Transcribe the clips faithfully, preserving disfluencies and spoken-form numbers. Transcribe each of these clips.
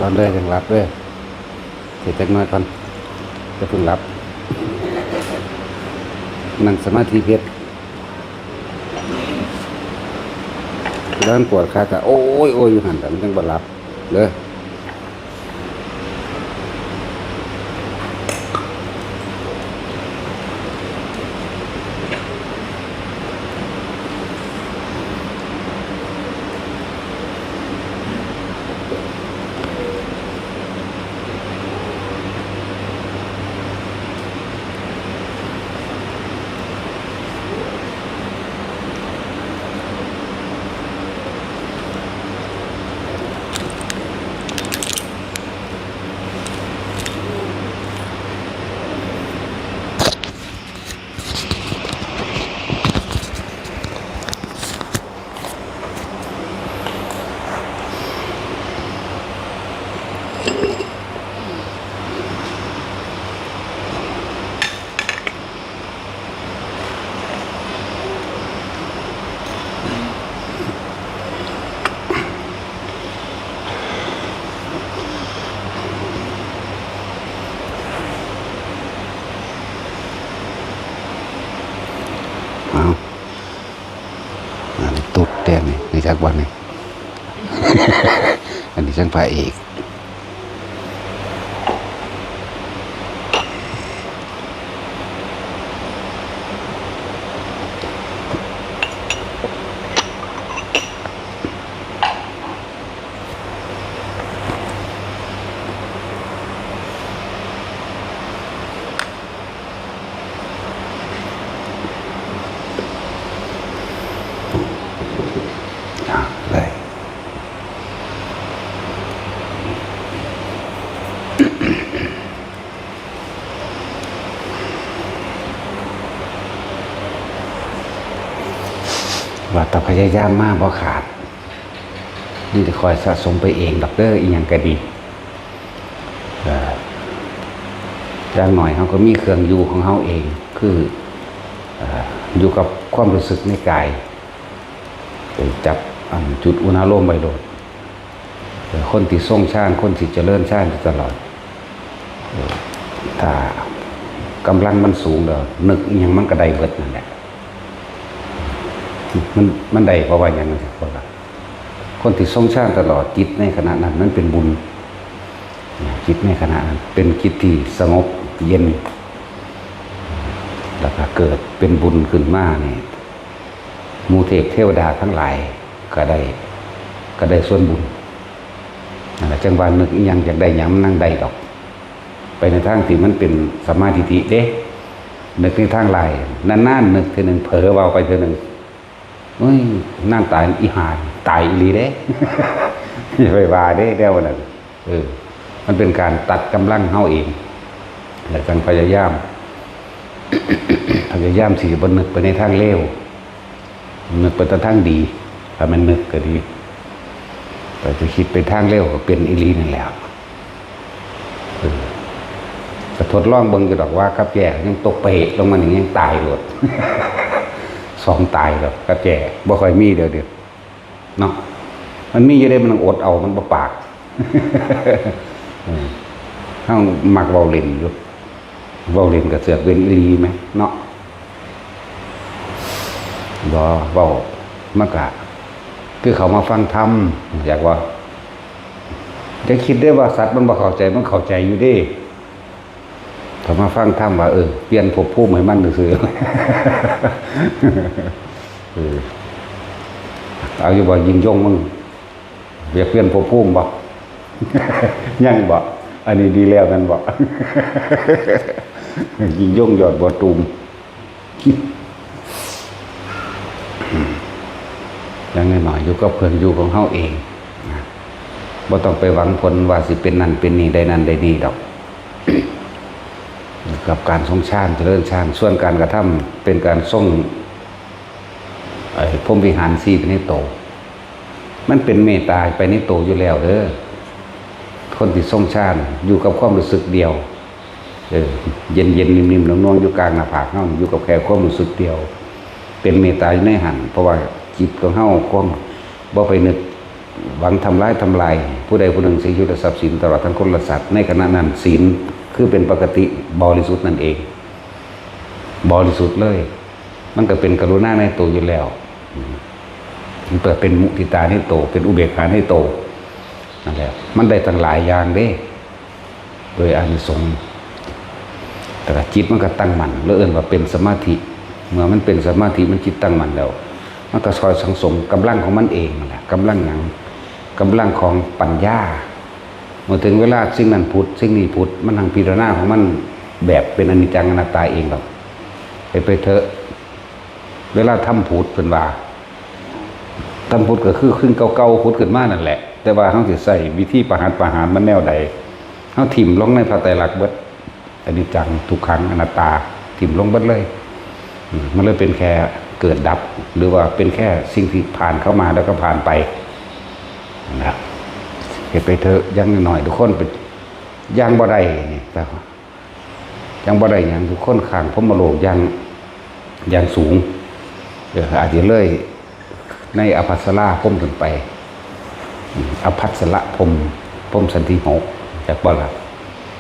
ตอนเด้อ จั่งหลับเด้อ เฮ็ดจักหน่อยก่อน อย่าเพิ่งหลับ นั่งสมาธิเฮ็ด แล้วมันปวดขาก็โอ้ยโอ้ยอยู่หั่น แต่มันจั่งบ่หลับเด้อ เอา อันนี้ตุ๊ดแดงนี่ นี่จักวันนี่ อันนี้ช่างพระเอก อ่ะ เลย ว่าแต่พยายามมาบ่ขาด นี่จะคอยสะสมไปเองดอกเด้อ อีหยังก็ดี เอ่อ อย่างน้อยเฮาก็มีเครื่องอยู่ของเฮาเอง คือ เอ่อ อยู่กับความรู้สึกในกาย ไปจับอันจุดอุณาโลมไว้โลด เอ่อ คนที่ทรงฌาน คนที่เจริญฌานอยู่ตลอด เอ่อ ถ้ากำลังมันสูงแล้ว นึกอิหยังมันก็ได้เบิดนั่นแหละ มัน มันได้เพราะว่าหยังจั่งซี้ เพราะว่าคนที่ทรงฌานตลอด จิตในขณะนั้นมันเป็นบุญ จิตในขณะนั้นเป็นจิตที่สงบเย็น แล้วก็เกิดเป็นบุญขึ้นมานี่ หมู่เทพเทวดาทั้งหลายก็ได้ ก็ได้ส่วนบุญ นั่นแหละ จั่งว่านึกอิหยังอยากได้หยังมันนั่งได้ดอก ไปในทางที่มันเป็นสัมมาทิฏฐิเด้ นึกในทางร้าย นานๆ นึกเทื่อหนึ่ง เผลอเว้าไปเทื่อหนึ่ง เฮ้ย นางตาย อีห่า ตายอีหลีเด้ อย่าไปว่าเด้ แนวนั้น เออ มันเป็นการตัดกำลังเฮาเอง แล้วจั่งพยายาม พยายามสิบ่นึกไปในทางเลว นึกไปแต่ทางดี ถ้าแม่นนึกก็ดี แต่จะคิดไปทางเลวก็เป็นอีหลีนั่นแหละ เออ ก็ทดลองเบิ่งอยู่ดอกว่ากับแจ้ยังตกไปลงมานี่ยังตายโลด สองตายแล้วกับแจ้บ่ค่อยมีเดี๋ยวเดียวเนาะ มันมีอยู่เด้ มันต้องอดเอา มันบ่ปาก เออ เฮามักเว้าเล่นอยู่ เว้าเล่นก็เสือกเป็นอีหลีแหมเนาะ บ่ เว้า มันก็คือเขามาฟังธรรม อยากว่า อย่าคิดเด้อว่าสัตว์มันบ่เข้าใจ มันเข้าใจอยู่เด้ เขามาฟังธรรมว่า เออ เปลี่ยนภพภูมิให้มันซื่อๆ เออ เอาอยู่บ่ ยิ่งยงมึง อยากเปลี่ยนภพภูมิบ่ ยังบ่ อันนี้ดีแล้วแม่นบ่ ยิ่งยงยอดบัวตูม อย่างน้อยๆ อยู่กับเครื่องอยู่ของเฮาเองนะ บ่ต้องไปหวังผลว่าสิเป็นนั่นเป็นนี่ ได้นั่นได้นี่ดอก กับการทรงฌาน เจริญฌาน ส่วนการกระทำเป็นการทรง ไอ้พรหมวิหารสี่ไปในโต มันเป็นเมตตาไปในโตอยู่แล้วเด้อ คนที่ทรงฌานอยู่กับความรู้สึกเดียว เออ เย็นๆ นิ่มๆ นุ่มๆ อยู่กลางหน้าผากเฮา อยู่กับแค่ความรู้สึกเดียว เป็นเมตตาอยู่ในหั้น เพราะว่าจิตของเฮา ความ บ่ไปนึก หวังทำร้ายทำลายผู้ใดผู้หนึ่ง เสียชีวิตและทรัพย์สิน ตลอดทั้งคนและสัตว์ ในขณะนั้นศีลคือเป็นปกติบริสุทธิ์นั่นเอง บริสุทธิ์เลย มันก็เป็นกรุณาในตัวอยู่แล้ว มันเกิดเป็นมุทิตาในตัว เป็นอุเบกขาในตัวนั่นแหละ มันได้ทั้งหลายอย่างเด้ โดยอานิสงส์ แต่ละจิตมันก็ตั้งมั่น แล้วเอิ้นว่าเป็นสมาธิ เมื่อมันเป็นสมาธิ มันจิตตั้งมั่นแล้ว มันก็คอยสังสมกำลังของมันเองนั่นแหละ กำลังหยัง กำลังของปัญญา เมื่อถึงเวลาสิ่งนั้นผุด สิ่งนี้ผุด มันหังพิจารณาของมันแบบเป็นอนิจจังอนัตตาเองหรอก ไปไปเถอะ เวลาทำผุดเพิ่นว่า ทำผุดก็คือขึ้นเก่าๆผุดขึ้นมานั่นแหละ แต่ว่าเฮาสิใช้วิธีประหัตประหารมันแนวใด เฮาถิ่มลงในพระไตรลักษณ์เบิด อนิจจัง ทุกขัง อนัตตา ถิ่มลงเบิดเลย อืม มันเลยเป็นแค่เกิดดับ หรือว่าเป็นแค่สิ่งที่ผ่านเข้ามาแล้วก็ผ่านไปนะ เฮ็ดไปเถอะ อย่างน้อยๆทุกคนเป็น อย่างบ่ได้นี่ แต่ ยังบ่ได้หยัง ทุกคนข้างพรหมโลกอย่าง อย่างสูง เออ อาจจะเลยในอภัสราพรหมขึ้นไป อืม อภัสรพรหม พรหมชั้นที่หก จักบ่ล่ะ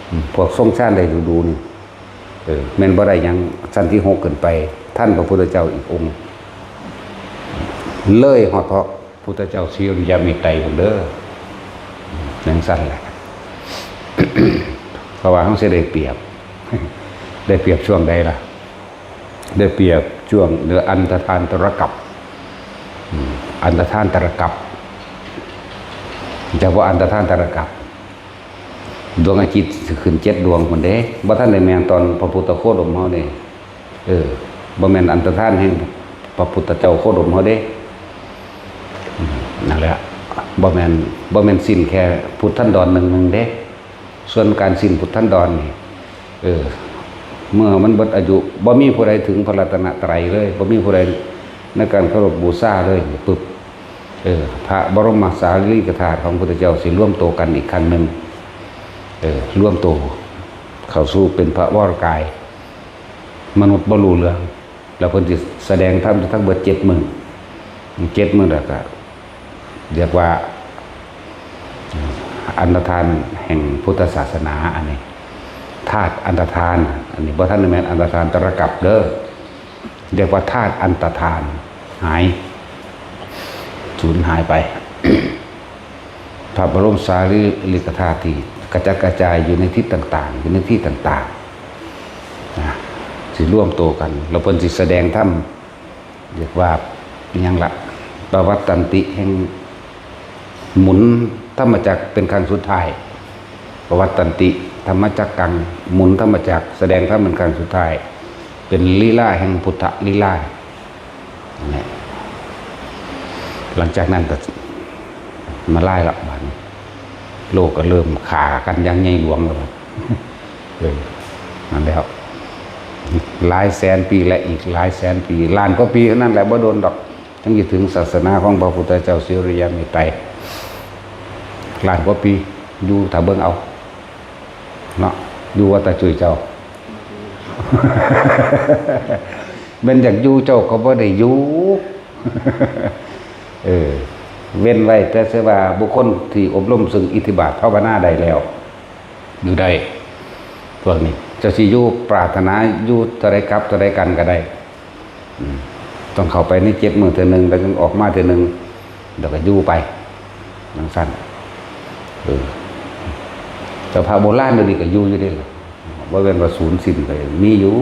อืม พวกทรงฌานได้ดูๆนี่ เออ แม่นบ่ได้หยัง ชั้นที่หกขึ้นไป ทันพระพุทธเจ้าอีกองค์ เลยฮอดพระพุทธเจ้าสิริยเมตไตรพุ้นเด้อ จั่งซั่นแหละ เพราะว่าเฮาสิได้เปรียบ ได้เปรียบช่วงใดล่ะ ได้เปรียบช่วงเหนืออันธทานตรกัป อืม อันธทานตรกัป จักว่าอันธทานตรกัป ดวงอาทิตย์สิขึ้นเจ็ดดวงพุ้นเด้ บ่ทันได้แม่นตอนพระพุทธโคดมเฮาเด้ เออ บ่แม่นอันธทานแห่งพระพุทธเจ้าโคดมเฮาเด้ อืม นั่นแหละ บ่แม่น บ่แม่นสิ้นแค่พุทธันดรหนึ่งหนึ่งเด้ ส่วนการสิ้นพุทธันดรนี่ เออ เมื่อมันเบิดอายุ บ่มีผู้ใดถึงพระรัตนตรัยเลย บ่มีผู้ใดในการเคารพบูชาเลย ปึ๊บ เออ พระบรมสารีริกธาตุของพุทธเจ้าสิรวมตัวกันอีกครั้งหนึ่ง เออ รวมตัวเข้าสู่เป็นพระวรกาย มนุษย์บ่รู้เรื่อง แล้วเพิ่นสิแสดงธรรมทั้งเบิดเจ็ดมื้อ เจ็ดมื้อแล้วก็ เรียกว่า อันธทานแห่งพุทธศาสนา อันนี้ ธาตุอันธทาน อันนี้บ่ทันได้แม่นอันธทานตรกัปเด้อ เรียกว่าธาตุอันธทาน หาย สูญหายไป พระบรมสารีริกธาตุที่กระจัดกระจายอยู่ในทิศต่างๆ อยู่ในที่ต่างๆ นะ สิรวมตัวกัน แล้วเพิ่นสิแสดงธรรม เรียกว่าอิหยังละ ปวัตตันติแห่ง หมุนธรรมจักรเป็นครั้งสุดท้าย ปวัตตันติธรรมจักกัง หมุนธรรมจักร แสดงธรรมเป็นครั้งสุดท้าย เป็นลีลาแห่งพุทธลีลา เนี่ย หลังจากนั้นก็มาไล่ละบาดนี้ โลกก็เริ่มฆ่ากันอย่างใหญ่หลวงแล้ว เออ นั่นแล้ว หลายแสนปีและอีกหลายแสนปี ล้านกว่าปีเท่านั้นแหละ บ่โดนดอก จั่งสิถึงศาสนาของพระพุทธเจ้าสิริยะเมตไตร ล้านกว่าปี อยู่ถ้าเบิ่งเอา เนาะ อยู่ว่าแต่จุยเจ้า แม่นอยากอยู่เจ้าก็บ่ได้อยู่ เออ เว้นไว้แต่เสียว่าบุคคลที่อบรมซึ่งอิทธิบาทภาวนาได้แล้ว อยู่ได้ พวกนี้ เจ้าสิอยู่ปรารถนาอยู่เท่าใดกลับเท่าใดกันก็ได้ อืม ต้องเข้าไปในเจ็ดมื้อเทื่อหนึ่ง แล้วจึงออกมาเทื่อหนึ่ง แล้วก็อยู่ไป จั่งซั่น เออ แต่พระโบราณเดี๋ยวนี้ก็อยู่อยู่เด้ล่ะ บ่แม่นว่าสูญสิ้นไป มีอยู่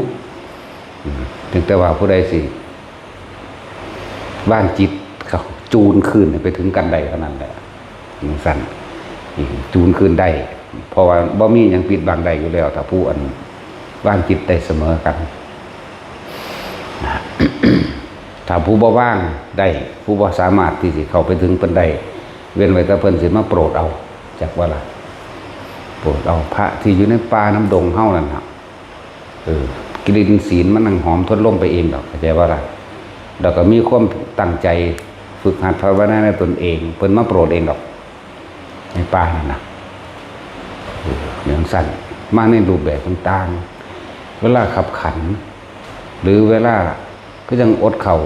อืม เพียงแต่ว่าผู้ใดสิ วางจิตเขาจูนคืนให้ไปถึงกันได้เท่านั้นแหละ จั่งซั่น อืม จูนคืนได้ เพราะว่าบ่มีหยังปิดบังได้อยู่แล้ว ถ้าผู้อันวางจิตได้เสมอกัน นะ ถ้าผู้บ่วางได้ ผู้บ่สามารถที่สิเข้าไปถึงเพิ่นได้ เว้นไว้แต่เพิ่นสิมาโปรดเอา จักว่าล่ะ โปรดเอาพระที่อยู่ในป่าน้ำดงเฮานั่นน่ะ เออ กลิ่นศีลมันนั่งหอมทนลมไปเองดอก เข้าใจว่าล่ะ แล้วก็มีความตั้งใจฝึกหัดภาวนาในตนเอง เพิ่นมาโปรดเองดอก ในป่านั่นน่ะ เออ อย่างซั่น มาในรูปแบบต่างๆ เวลาขับขัน หรือเวลา ก็ยังอดข้าว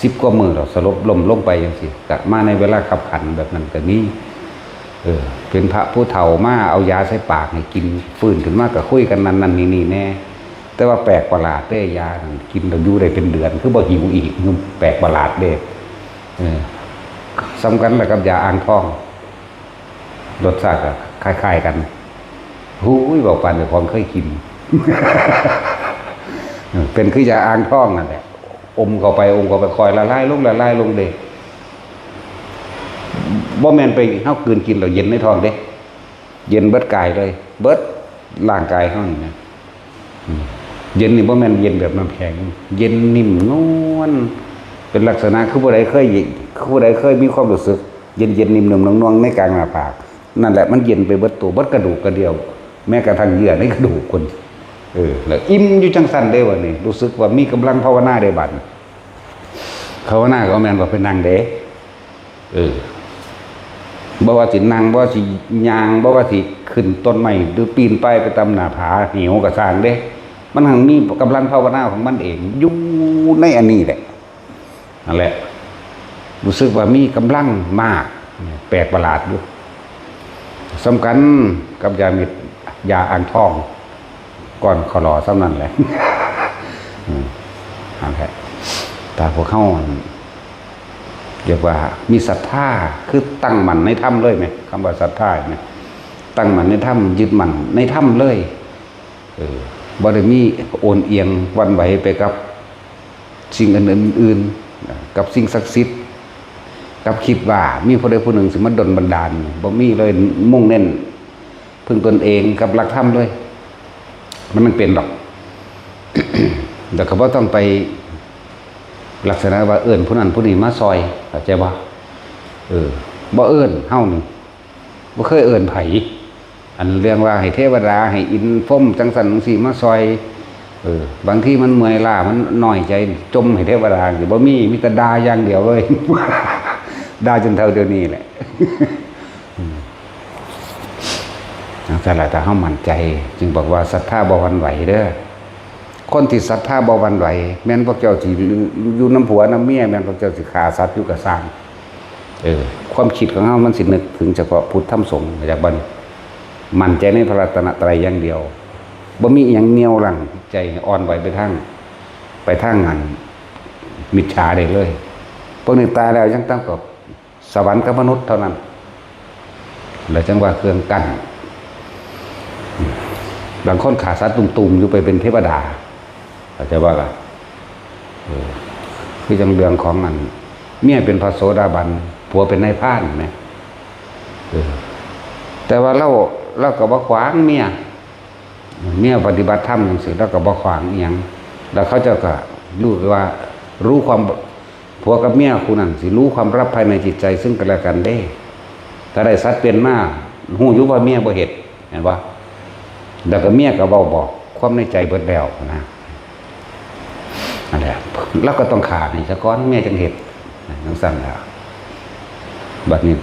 สิบกว่ามื้อแล้ว สลบล้มลงไปจังซี้ ก็มาในเวลาคับขันแบบนั้นก็มี เออ เป็นพระผู้เฒ่ามาเอายาใส่ปากให้กิน ฟื้นขึ้นมาก็คุยกันนั่นนั่นนี่นี่แน่ แต่ว่าแปลกประหลาดเด้ ยานั่นกินแล้วอยู่ได้เป็นเดือน คือบ่หิวอีก แปลกประหลาดเด้ เออ ส่ำกันล่ะกับยาอ่างทอง รสชาติก็คล้ายๆกัน หูย บอกปานเจ้าของเคยกิน เป็นคือยาอ่างทองนั่นแหละ อมเข้าไป อมเข้าไป ค่อยละลายลง ละลายลงเด้ บ่แม่นไปเฮากลืนกินแล้วเย็นในท้องเด้ เย็นเบิดกายเลย เบิดร่างกายเฮานี่นะ อืม เย็นนี่บ่แม่นเย็นแบบน้ำแข็ง เย็นนิ่มนวล เป็นลักษณะคือผู้ใดเคย คือผู้ใดเคยมีความรู้สึก เย็นๆ นิ่มๆ นวลๆ ในกลางหน้าผาก นั่นแหละ มันเย็นไปเบิดตัว เบิดกระดูกกระเดี่ยว แม้กระทั่งเยื่อในกระดูกคน เออ แล้วอิ่มอยู่จังซั่นเด้ บัดนี้ รู้สึกว่ามีกำลังภาวนาได้บัด ภาวนาก็แม่นว่าไปนั่งเด้ เออ บ่ว่าสินั่ง บ่ว่าสิย่าง บ่ว่าสิขึ้นต้นไม้ หรือปีนป่ายไปตามหน้าผา เหวก็ซ่างเด้ มันหั้นมีกำลังภาวนาของมันเอง อยู่ในอันนี้แหละ นั่นแหละ รู้สึกว่ามีกำลังมาก แปลกประหลาดอยู่ ส่ำกันกับยาเม็ด ยาอ่างทอง ก้อนขอลอส่ำนั้นแหละ อืม นั่นแหละ ถ้าพวกเฮา เรียกว่ามีศรัทธา คือตั้งมั่นในธรรมเลยแหม คำว่าศรัทธาแหม ตั้งมั่นในธรรม ยึดมั่นในธรรมเลย เออ บ่ได้มีโอนเอียงหวั่นไหวไปกับสิ่งอื่นๆ กับสิ่งศักดิ์สิทธิ์ กับคิดว่ามีผู้ใดผู้หนึ่งสิมาดลบันดาล บ่มีเลย มุ่งเน้นพึ่งตนเองกับหลักธรรมเลย มันบ่เป็นดอก แล้วก็บ่ต้องไปลักษณะว่าเอิ้นผู้นั้นผู้นี้มาซอย เข้าใจบ่ เออ บ่เอิ้น เฮานี่ บ่เคยเอิ้นไผ อันเรื่องว่าให้เทวดา ให้อินทร์พรหมจั่งซั้นจั่งซี้มาซอย เออ บางทีมันเมื่อยล้า มันน้อยใจ จ่มให้เทวดาสิบ่มี มีแต่ด่าอย่างเดียวเลย ด่าจนเท่าเดี๋ยวนี้แหละ อืม จั่งซั้นล่ะ ถ้าเฮามั่นใจ จึงบอกว่าศรัทธาบ่หวั่นไหวเด้อ คนที่ศรัทธาบ่หวั่นไหว แม่นพวกเจ้าสิอยู่นำผัวนำเมีย แม่นพวกเจ้าสิฆ่าสัตว์อยู่ก็ซ่าง เออ ความคิดของเฮามันสินึกถึงเฉพาะพุทธธรรมสงฆ์ เข้าใจบ่นี่ มั่นใจในพระรัตนตรัยอย่างเดียว บ่มีอิหยังเหนี่ยวรั้งใจให้อ่อนไหวไปทาง ไปทางอันมิจฉาได้เลย พวกนี้ตายแล้วยังต่ำกว่าสวรรค์กับมนุษย์เท่านั้น แล้วจั่งว่าเครื่องกั้น บางคนฆ่าสัตว์ตุ่มๆ อยู่ไปเป็นเทวดา เข้าใจบ่ล่ะ เออ คือจั่งเรื่องของอัน เมียเป็นพระโสดาบัน ผัวเป็นนายพรานแหม เออ แต่ว่าลาว ลาวก็บ่ขวางเมีย เมียปฏิบัติธรรมจั่งซี้ ลาวก็บ่ขวางอิหยัง แล้วเขาเจ้าก็รู้ว่า รู้ความ ผัวกับเมียคู่นั้นสิรู้ความลับภายในจิตใจซึ่งกันและกันเด้ ถ้าได้สัตว์เป็นมา ฮู้อยู่ว่าเมียบ่เฮ็ด แม่นบ่ แล้วก็เมียก็เว้าบอกความในใจเบิดแล้วนะ นั่นแหละ ลาวก็ต้องฆ่าให้ซะก่อน เมียจั่งเฮ็ด จั่งซั้นล่ะ บัดนี้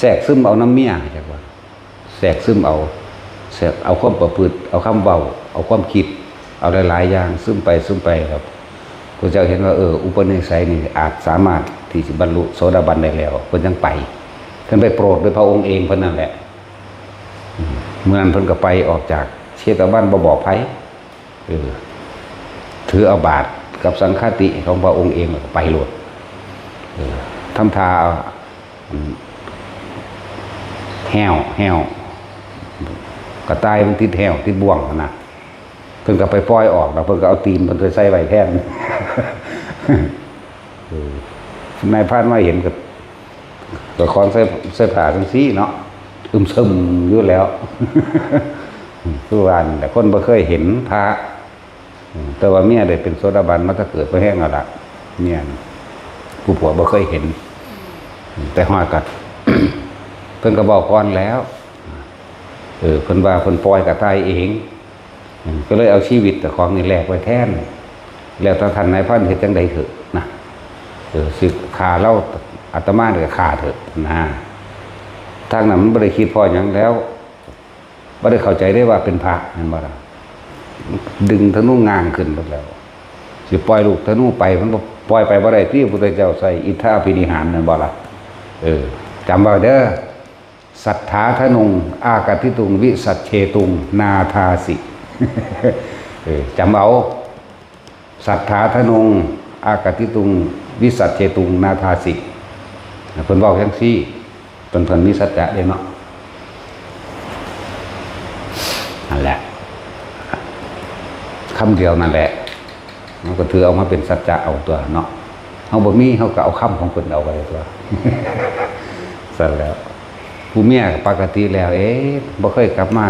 แทรกซึมเอานำเมีย จักว่า แทรกซึมเอา แทรกเอาความประพฤติ เอาคำเว้า เอาความคิด เอาหลายๆ อย่างซึมไป ซึมไปครับ พระเจ้าเห็นว่า เออ อุปนิสัยนี่อาจสามารถที่สิบรรลุโสดาบันได้แล้ว เพิ่นจั่งไป เพิ่นไปโปรดโดยพระองค์เองเพิ่นนั่นแหละ อืม มื้อนั้นเพิ่นก็ไปออกจากเชตวันบ่บอกไผ เออ ถือเอาบาตรกับสังฆาติของพระองค์เองแล้วก็ไปโลด เออ ทำท่าเอา อืม แห้ว แห้ว กระต่ายมันติดแห้ว ติดบ่วงหั้นนะ เพิ่นก็ไปปล่อยออกแล้ว เพิ่นก็เอาตีนเพิ่นไปใส่ไว้แทน เออ นายพรานมาเห็นก็ ก็ของใส่ ใส่ผ้าจั่งซี้เนาะ อึมครึมอยู่แล้ว คือว่านั่นแหละ คนบ่เคยเห็นพระ อืม แต่ว่าเมียได้เป็นโสดาบันมาแต่เกิด บ่แฮงเอาล่ะ เมียน่ะ ผู้ผัวบ่เคยเห็น แต่ฮอดก็ เพิ่นก็บอกก่อนแล้ว เออ เพิ่นว่าเพิ่นปล่อยกระต่ายเอง อืม ก็เลยเอาชีวิตเจ้าของนี่แลกไว้แทน แล้วแต่ท่านนายพรานเฮ็ดจั่งใดเถอะนะ เออ สิฆ่าลาว อาตมานี่ก็ฆ่าเถอะนะ ทางนั้นมันบ่ได้คิดพ้อหยังแล้ว บ่ได้เข้าใจได้ว่าเป็นพระ แม่นบ่ล่ะ ดึงธนูง้างขึ้นหมดแล้ว สิปล่อยลูกธนูไป มันบ่ ปล่อยไปบ่ได้ที่พระพุทธเจ้าใส่อิทธาภินิหารนั่นบ่ล่ะ เออ จำไว้เด้อ สัทธาทะนุง อากติตุง วิสัชเชตุง นาทาสิ เออ จำเอา สัทธาทะนุง อากติตุง วิสัชเชตุง นาทาสิ เพิ่นเว้าจังซี่ เพิ่น เพิ่นมีสัจจะเด้เนาะ นั่นแหละ คำเดียวนั่นแหละ มันก็ถือเอามาเป็นสัจจะเอาตัวเนาะ เฮาบ่มี เฮาก็เอาคำของเพิ่นเอาไว้ตัว ซั่นแล้ว ผู้เมียปกติแล้ว เอ๊ะ บ่เคยกลับมา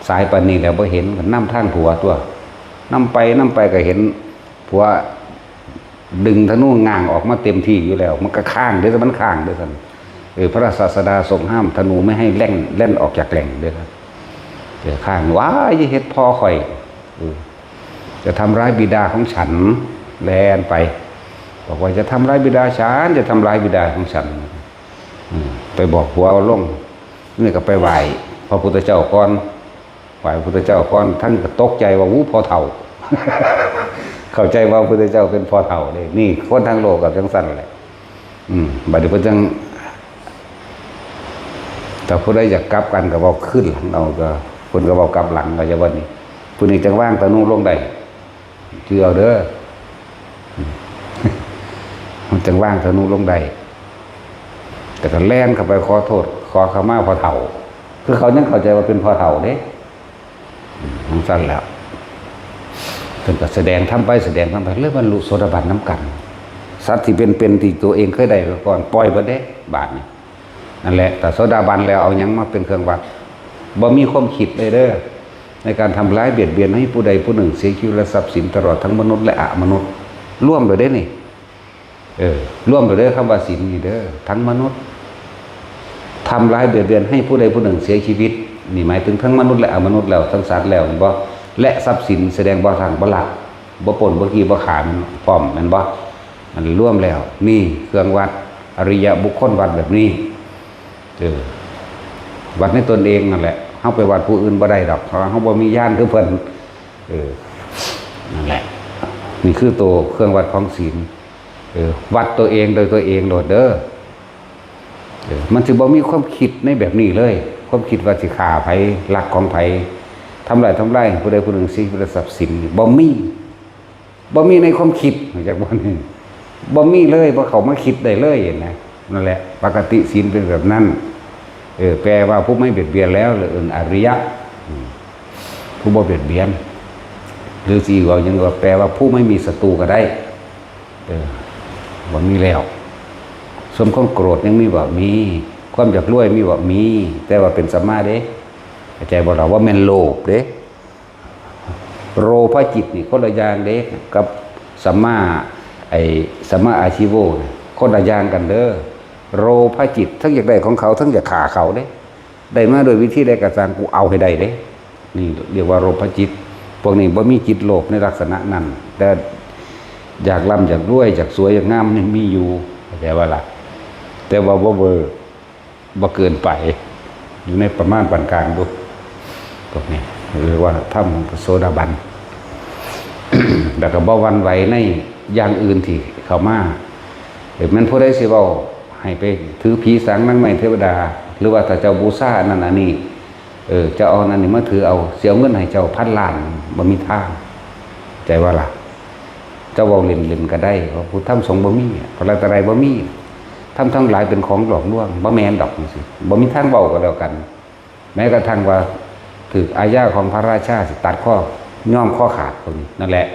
สายปานนี้แล้วบ่เห็น ก็นำทางผัวตัว นำไป นำไปก็เห็นผัว ดึงธนูง้างออกมาเต็มที่อยู่แล้ว มันก็ค้างเด้อ มันค้างเด้อซั่น เออ พระศาสดาทรงห้ามธนูไม่ให้แล่น แล่นออกจากแหล่งเด้อครับ เออ ค้าง "ว้าย อย่าเฮ็ดพ่อข่อย เออ จะทำร้ายบิดาของฉัน" แล่นไป บอกว่า "อย่าทำร้ายบิดาฉัน อย่าทำร้ายบิดาของฉัน" อืม ไปบอกผัวเอาลง นี่ก็ไปไหว้พระพุทธเจ้าก่อน ไหว้พระพุทธเจ้าก่อน ทั้งก็ตกใจว่า "อู้ พ่อเฒ่า" เข้าใจว่าพระพุทธเจ้าเป็นพ่อเฒ่าเด้ นี่คนทั้งโลกก็จังซั่นแหละ อืม บัดนี้เพิ่นจัง ถ้าผู้ใดอยากกลับกันก็เว้าคืนหลังเอา ก็ เพิ่นก็เว้ากลับหลัง ก็จะว่านี่ ผู้นี้จังวางธนูลงได้ ถือเอาเด้อ มันจังวางธนูลงได้ แต่ก็แล่นเข้าไปขอโทษ ขอขมาพ่อเฒ่า คือเขายังเข้าใจว่าเป็นพ่อเฒ่าเด้ อืม จังซั่นแหล้ว เพิ่นก็แสดงธรรมไป แสดงธรรมไป เลยบรรลุโสดาบันนำกัน สัตว์ที่เป็นๆ ที่ตัวเองเคยได้มาก่อน ปล่อยเบิดเด้ บาดนี้ นั่นแหละ แต่โสดาบันแล้วเอาหยังมาเป็นเครื่องวัด บ่มีความคิดเลยเด้อ ในการทำร้ายเบียดเบียนให้ผู้ใดผู้หนึ่งเสียชีวิตและทรัพย์สิน ตลอดทั้งมนุษย์และอมนุษย์ รวมเลยเด้นี่ เออ รวมเลยเด้อ คำว่าศีลนี่เด้อ ทั้งมนุษย์ ทำร้ายเบียดเบียนให้ผู้ใดผู้หนึ่งเสียชีวิต นี่หมายถึงทั้งมนุษย์และอมนุษย์แล้ว ทั้งสัตว์แล้ว แม่นบ่ และทรัพย์สิน แสดงบ่ทางบ่ลัก บ่ปล้น บ่ขี้ บ่ฆ่า แม่นพร้อม แม่นบ่ มันรวมแล้ว นี่เครื่องวัด อริยบุคคลวัดแบบนี้ เออ วัดในตนเองนั่นแหละ เฮาไปวัดผู้อื่นบ่ได้ดอก เพราะว่าเฮาบ่มีญาณคือเพิ่น เออ นั่นแหละ นี่คือตัวเครื่องวัดของศีล เออ วัดตัวเองโดยตัวเองโลดเด้อ เออ มันสิบ่มีความคิดในแบบนี้เลย ความคิดว่าสิฆ่าไผ ลักของไผ ทำลาย ทำลายผู้ใดผู้หนึ่ง สิ ทรัพย์สิน นี่บ่มี บ่มีในความคิด จากบ่นี่ บ่มีเลย บ่เข้ามาคิดได้เลยนะ นั่นแหละ ปกติศีลเป็นแบบนั้น เออ แปลว่าผู้ไม่เบียดเบียนแล้ว หรือเอิ้นอริยะ อืม ผู้บ่เบียดเบียน หรือสิว่ายังว่าแปลว่าผู้ไม่มีศัตรูก็ได้ เออ บ่มีแล้ว ส่วนความโกรธยังมีบ่ มี ความอยากรวยมีบ่ มี แต่ว่าเป็นสัมมาเด้ เข้าใจบ่ล่ะ ว่าแม่นโลภเด้ โลภะจิตนี่คนละอย่างเด้ กับสัมมา ไอ้ สัมมาอาชีโวนี่ คนละอย่างกันเด้อ โลภะจิต ทั้งอยากได้ของเขา ทั้งอยากฆ่าเขาเด้ ได้มาโดยวิธีใดก็ตาม กูเอาให้ได้เด้ นี่เรียกว่าโลภะจิต พวกนี้บ่มีจิตโลภในลักษณะนั้น แต่อยากร่ำอยากรวย อยากสวยอยากงามนี่มีอยู่ เข้าใจบ่ล่ะ แต่ว่าบ่เวอร์ บ่เกินไป อยู่ในประมาณปานกลางดู พวกนี้เรียกว่าธรรมโสดาบัน แล้วก็บ่หวั่นไหวในอย่างอื่นที่เข้ามา เออ แม่นผู้ใดสิเว้าให้ไปถือผีสางนางไม้เทวดา หรือว่าถ้าเจ้าบูชาอันนั้นอันนี้ เออ เจ้าเอาอันนี้มาถือเอา สิเอาเงินให้เจ้าพันล้าน บ่มีทาง ใจว่าล่ะ เจ้าเว้าเล่นๆก็ได้ เพราะพุทธธรรมสงฆ์บ่มี พระรัตนตรัยบ่มี ธรรมทั้งหลายเป็นของหลอกลวง บ่แม่นดอกจังซี้ บ่มีทางเว้าก็แล้วกัน แม้กระทั่งว่าถืกอาญาของพระราชาสิตัดข้อ ยอมข้อขาดพวกนี้ นั่นแหละ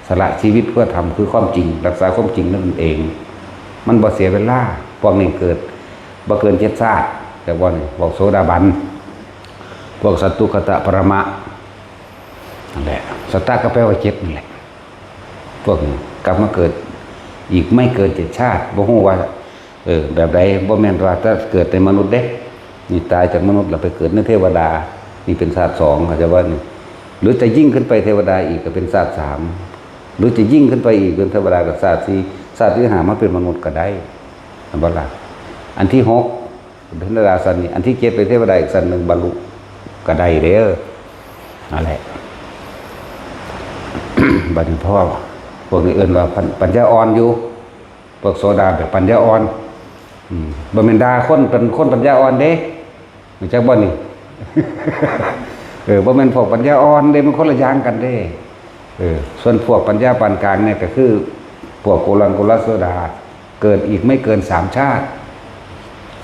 สละชีวิตเพื่อธรรมคือความจริง รักษาความจริงนั่นเอง มันบ่เสียเวลา พวกนี้เกิด บ่เกินเจ็ดชาติ แต่ว่านี่ พวกโสดาบัน พวกสัตตุคตะปรมะ นั่นแหละ สัตตะก็แปลว่าเจ็ดนั่นแหละ พวกนี้กลับมาเกิดอีกไม่เกินเจ็ดชาติ บ่ฮู้ว่า เออ แบบใด บ่แม่นว่าจะเกิดในมนุษย์เด้ นี่ตายจากมนุษย์แล้วไปเกิดในเทวดา นี่เป็นชาติสอง เข้าใจบ่นี่ หรือจะยิ่งขึ้นไปเทวดาอีกก็เป็นชาติสาม หรือจะยิ่งขึ้นไปอีกเป็นเทวดาก็ชาติสี่ ชาติที่ห้ามาเป็นมนุษย์ก็ได้ เห็นบ่ล่ะ อันที่หก เป็นเทวดาชั้นนี้ อันที่เจ็ดเป็นเทวดาอีกชั้นหนึ่ง บรรลุก็ได้เด้อ นั่นแหละ บัดนี้พ่อ พวกนี้เอิ้นว่าปัญ- ปัญญาอ่อนอยู่ พวกโสดาแบบปัญญาอ่อน อืม บ่แม่นด่าคนเป็นคนปัญญาอ่อนเด้ รู้จักบ่นี่ เออ บ่แม่นพวกปัญญาอ่อนเด้ มันคนละอย่างกันเด้ เออ ส่วนพวกปัญญาปานกลางเนี่ยก็คือ พวกโกลังโกลโสดา เกิดอีกไม่เกินสามชาติ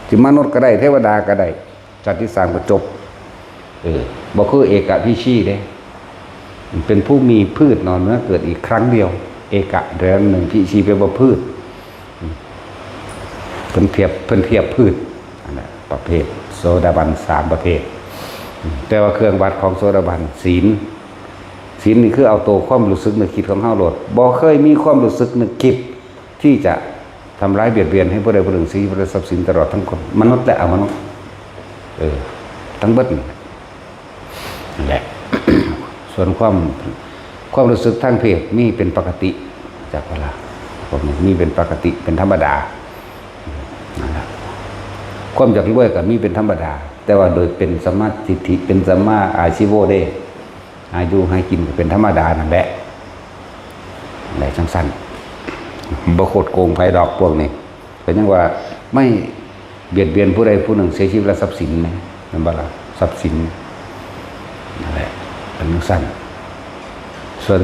สิมนุษย์ก็ได้ เทวดาก็ได้ ชาติที่สามก็จบ เออ บ่คือเอกพีชีเด้ เป็นผู้มีพืชเนาะ เมื่อเกิดอีกครั้งเดียว เอกะเดือนหนึ่ง พีชีแปลว่าพืช เพิ่นเทียบ เพิ่นเทียบพืช อันนั้นประเภท โสดาบันสามประเภท แต่ว่าเครื่องวัดของโสดาบัน ศีล ศีลนี่คือเอาตัวความรู้สึกนึกคิดของเฮาโลด บ่เคยมีความรู้สึกนึกคิด ที่จะทำร้ายเบียดเบียนให้ผู้ใดผู้หนึ่ง เสียชีวิตและทรัพย์สิน ตลอดทั้งคน มนุษย์และอมนุษย์ เออ ทั้งเบิดนี่แหละ นั่นแหละ ส่วนความ ความรู้สึกทางเพศมีเป็นปกติ จากเวลา พวกนี้มีเป็นปกติ เป็นธรรมดา นั่นแหละ ความอยากรวยก็มีเป็นธรรมดา แต่ว่าโดยเป็นสัมมาทิฏฐิ เป็นสัมมาอาชีโวเด้ อายุให้กินก็เป็นธรรมดานั่นแหละ อะไรจังซั่น บ่โคตรโกงไผดอกพวกนี้ ก็ยังว่าไม่เบียดเบียนผู้ใดผู้หนึ่ง เสียชีวิตและทรัพย์สินนะ แม่นบ่ล่ะ ทรัพย์สิน นั่นแหละ เป็นจังซั่น ส่วน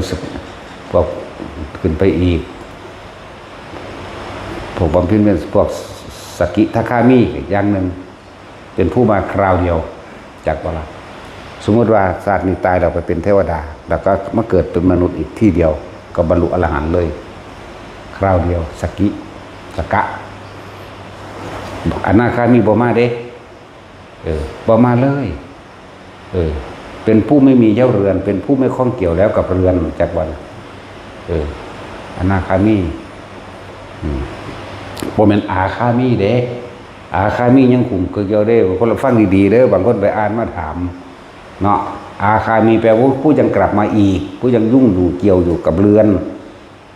พวกขึ้นไปอีก พวกบำเพ็ญเพียร พวกสกิทาคามีอีกอย่างหนึ่ง เป็นผู้มาคราวเดียว จากบ่ล่ะ สมมุติว่าชาตินี้ตายแล้วไปเป็นเทวดา แล้วก็มาเกิดเป็นมนุษย์อีกที่เดียว ก็บรรลุอรหันต์เลย คราวเดียว สกิ สกะ อนาคามีบ่มาเด้ เออ บ่มาเลย เออ เป็นผู้ไม่มีเย้าเรือน เป็นผู้ไม่ข้องเกี่ยวแล้วกับเรือน จากบ่ล่ะ เออ อนาคามี อืม บ่แม่นอาคามีเด้ อาคามียังคุมเครือเกี่ยวเด้ บางคนละฟังดีๆเด้อ บางคนไปอ่านมาถาม เนาะ อาคามีแปลว่าผู้ยังกลับมาอีก ผู้ยังยุ่งอยู่เกี่ยวอยู่กับเรือน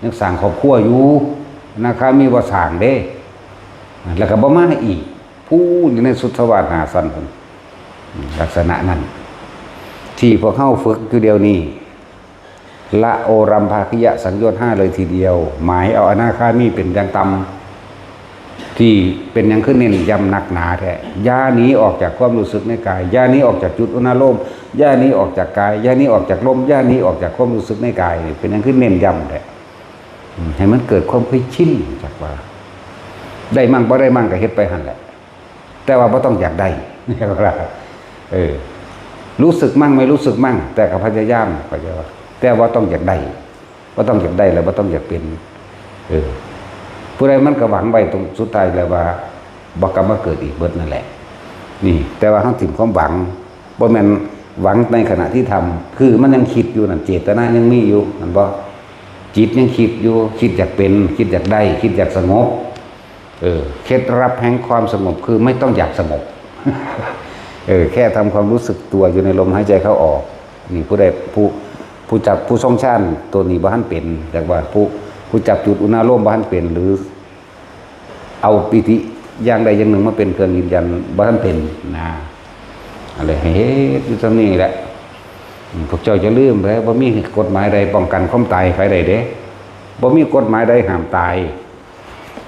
ยังสร้างครอบครัวอยู่ อนาคามีบ่สร้างเด้ แล้วก็บ่มาอีก ผู้อยู่ในสุทธาวาสหาสันพุ้น ลักษณะนั้น ที่พวกเฮาฝึกอยู่เดี๋ยวนี้ ละโอรัมภาคิยะสังโยชน์ห้าเลยทีเดียว หมายเอาอนาคามีเป็นอย่างต่ำ ที่เป็นหยังคือเน้นย้ำนักหนาแท้ อย่าหนีออกจากความรู้สึกในกาย อย่าหนีออกจากจุดอุณาโลม อย่าหนีออกจากกาย อย่าหนีออกจากลม อย่าหนีออกจากความรู้สึกในกาย เป็นหยังคือเน้นย้ำแท้ อืม ให้มันเกิดความเคยชิน จากว่า ได้มั่งบ่ได้มั่งก็เฮ็ดไปหั่นแหละ แต่ว่าบ่ต้องอยากได้ เออ รู้สึกมั่งไม่รู้สึกมั่ง แต่ก็พยายาม เข้าใจว่า แต่ว่าต้องอยากได้ บ่ต้องอยากได้แล้วบ่ต้องอยากเป็น เออ ผู้ใดมันก็หวังไว้ตรงสุดท้ายแล้วว่าบ่กลับมาเกิดอีกเบิดนั่นแหละ นี่ แต่ว่าเฮาถิ่มความหวัง บ่แม่นหวังในขณะที่ทำ คือมันยังคิดอยู่นั่น เจตนายังมีอยู่ แม่นบ่ จิตยังคิดอยู่ คิดอยากเป็น คิดอยากได้ คิดอยากสงบ เออ เคล็ดลับแห่งความสงบคือไม่ต้องอยากสงบ เออ แค่ทำความรู้สึกตัวอยู่ในลมหายใจเข้าออก นี่ผู้ใด ผู้ ผู้จัก ผู้ทรงฌานตัวนี้บ่ทันเป็น แต่ว่าผู้ ผู้จับจุดอุณาโลมบ่ทันเป็น หรือเอาปีติอย่างใดอย่างหนึ่งมาเป็นเครื่องยืนยันบ่ทันเป็นนะ อะไรให้เฮ็ดอยู่ตรงนี้แหละ อืม พวกเจ้าอย่าลืมเด้อ บ่มีกฎหมายใดป้องกันความตายไผได้เด้ บ่มีกฎหมายใดห้ามตาย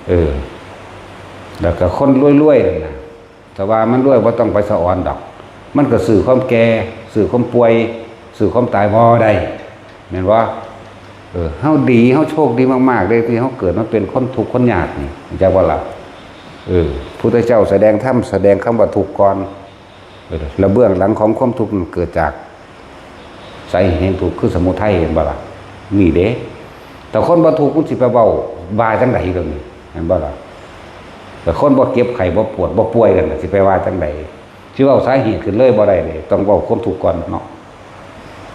เออ แล้วก็คนรวยๆนั่นน่ะ ถ้าว่ามันรวยบ่ต้องไปสะออนดอก มันก็ซื้อความแก่ ซื้อความป่วย ซื้อความตายบ่ได้ แม่นบ่ เออ เฮาดี เฮาโชคดีมากๆเด้ ที่เฮาเกิดมาเป็นคนทุกข์คนยากนี่ จักบ่ล่ะ เออ พุทธเจ้าแสดงธรรม แสดงคำว่าทุกข์ก่อน เออ แล้วเบื้องหลังของความทุกข์นั้นเกิดจาก สาเหตุแห่งทุกข์คือสมุทัย เห็นบ่ล่ะ นี่เด้ แต่คนบ่ทุกข์มันสิไปเว้าว่าจังใด๋ตรงนี้ เห็นบ่ล่ะ แต่คนบ่เจ็บไข้บ่ปวดบ่ป่วยนั่นน่ะ สิไปว่าจังใด๋ สิเว้าสาเหตุขึ้นเลยบ่ได้เด้ ต้องเว้าความทุกข์ก่อนเนาะ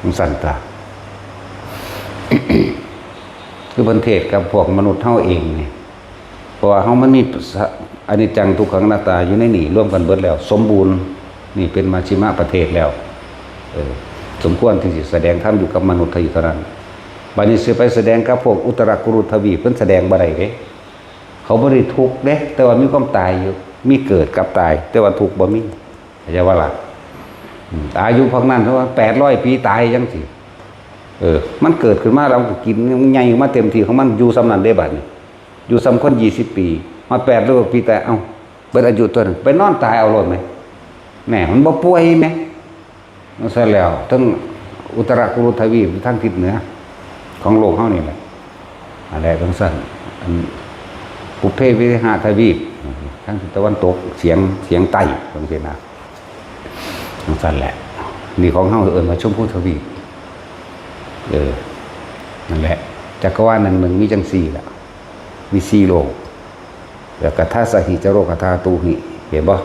มันสั่นตา คือเพิ่นเทศน์กับพวกมนุษย์เฮาเองนี่ เพราะว่าเฮามันมีสะ- อนิจจังทุกขังอนัตตาอยู่ในนี่รวมกันเบิดแล้ว สมบูรณ์ นี่เป็นมัชฌิมประเทศแล้ว เออ สมควรที่สิแสดงธรรมอยู่กับมนุษย์เท่าอยู่เท่านั้น บัดนี้สิไปแสดงกับพวกอุตรกุรุทวีป เพิ่นแสดงบ่ได้เด้ เขาบ่ได้ทุกข์เด้ แต่ว่ามีความตายอยู่ มีเกิดกับตาย แต่ว่าทุกข์บ่มี เข้าใจบ่ล่ะ อืม อายุพวกนั้นเท่าว่าแปดร้อยปีตายจังซี้ เออ มันเกิดขึ้นมาแล้วมันก็กิน มันใหญ่มาเต็มที่ของมัน อยู่ส่ำนั้นเด้บัดนี้ อยู่ส่ำคนยี่สิบปี ฮอดแปดร้อยปีตาย เอ้า เบิดอายุตัวหนึ่ง ไปนอนตายเอาโลดไหม แหม มันบ่ป่วยไหม นั่นซะแล้ว ทั้งอุตรกุรุทวีป ทางทิศเหนือ ของโลกเฮานี่แหละ อันแรกทั้งสั้น อันปุพเพวิหะทวีป ทางทิศตะวันตก เฉียง เฉียงใต้ จังซี้นะ จังซั่นแหละ นี่ของเฮาเอิ้นว่าชมพูทวีป เออ นั่นแหละ จักรวาลหนึ่งหนึ่งมีจังสี่ล่ะ มีสี่โลก แล้วก็ทัสสะหิจโรคธาตุหิ เห็นบ่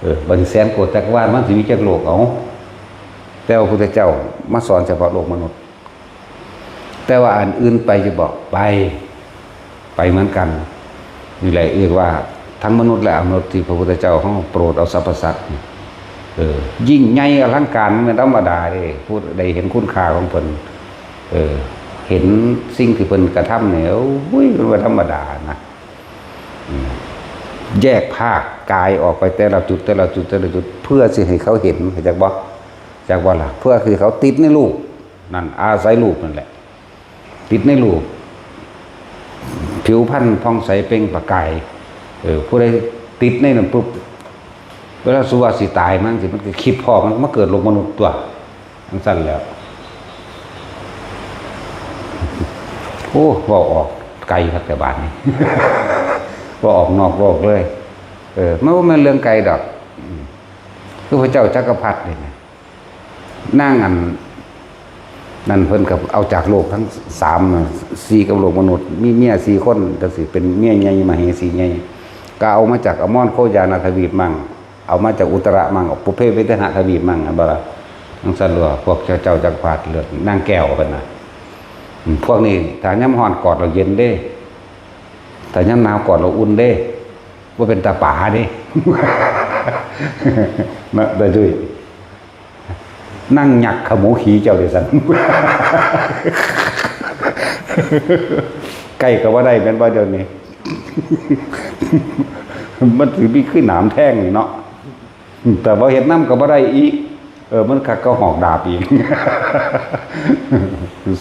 เออ บัดนี้แสนโกฏจักรวาลมันสิมีจักโลก เอ้า แต่ว่าพุทธเจ้ามาสอนเฉพาะโลกมนุษย์ แต่ว่าอันอื่นไปจะบอกไป ไปเหมือนกัน นี่แหละเรียกว่าทั้งมนุษย์และอมนุษย์ที่พระพุทธเจ้าของโปรดเอาสรรพสัตว์นี่ เออ ยิ่งใหญ่อลังการไม่ธรรมดาเด้ ผู้ใดเห็นคุณค่าของเพิ่น เออ เห็นสิ่งที่เพิ่นกระทำเนี่ย โอ้ย มันบ่ธรรมดานะ อืม แยกภาคกายออกไปแต่ละจุด แต่ละจุด แต่ละจุด เพื่อสิให้เขาเห็น เข้าใจบ่ จักบ่ล่ะ เพื่อคือเขาติดในรูป นั่น อาศัยรูปนั่นแหละ ติดในรูป ผิวพรรณผ่องใสเปล่งประกาย เออ ผู้ใดติดในนั้นปุ๊บ เวลาสุว่าสิตายมันสิ มันก็คิดพ้อมันมาเกิดโลกมนุษย์ตัว จังซั่นแหล้ว โอ้ เว้าออกไกลคักแต่บาดนี้ เว้าออกนอกโลกเลย เออ มันบ่แม่นเรื่องไกลดอก อืม คือพระเจ้าจักรพรรดินี่นะ นางอัน นั่นเพิ่นก็เอาจากโลกทั้งสามน่ะ สี่กับโลกมนุษย์ มีเมียสี่คน จังซี้ เป็นเมียใหญ่มเหสีใหญ่ ก็เอามาจากอมรโคยานาทวีปมั่ง เอามาจากอุตระมั่ง ปุพเพวิเทหทวีปมั่ง อันบ่ล่ะ จังซั่นล่ะ พวกเจ้าจักรพรรดิเลือด นางแก้วเพิ่นน่ะ อืม พวกนี้ ถ้ายามร้อนกอดแล้วเย็นเด้ ถ้ายามหนาวกอดแล้วอุ่นเด้ บ่เป็นตาป๋าเด้ นะ ได้ด้วย นั่งหยักขมูขี่เจ้าเด้ซั่น ใกล้ก็บ่ได้แม่นบ่เดี๋ยวนี้ มันสิมีคือหนามแทงนี่เนาะ แต่บ่เฮ็ดนำก็บ่ได้อีก เออ มันคักก็หอกดาบอีก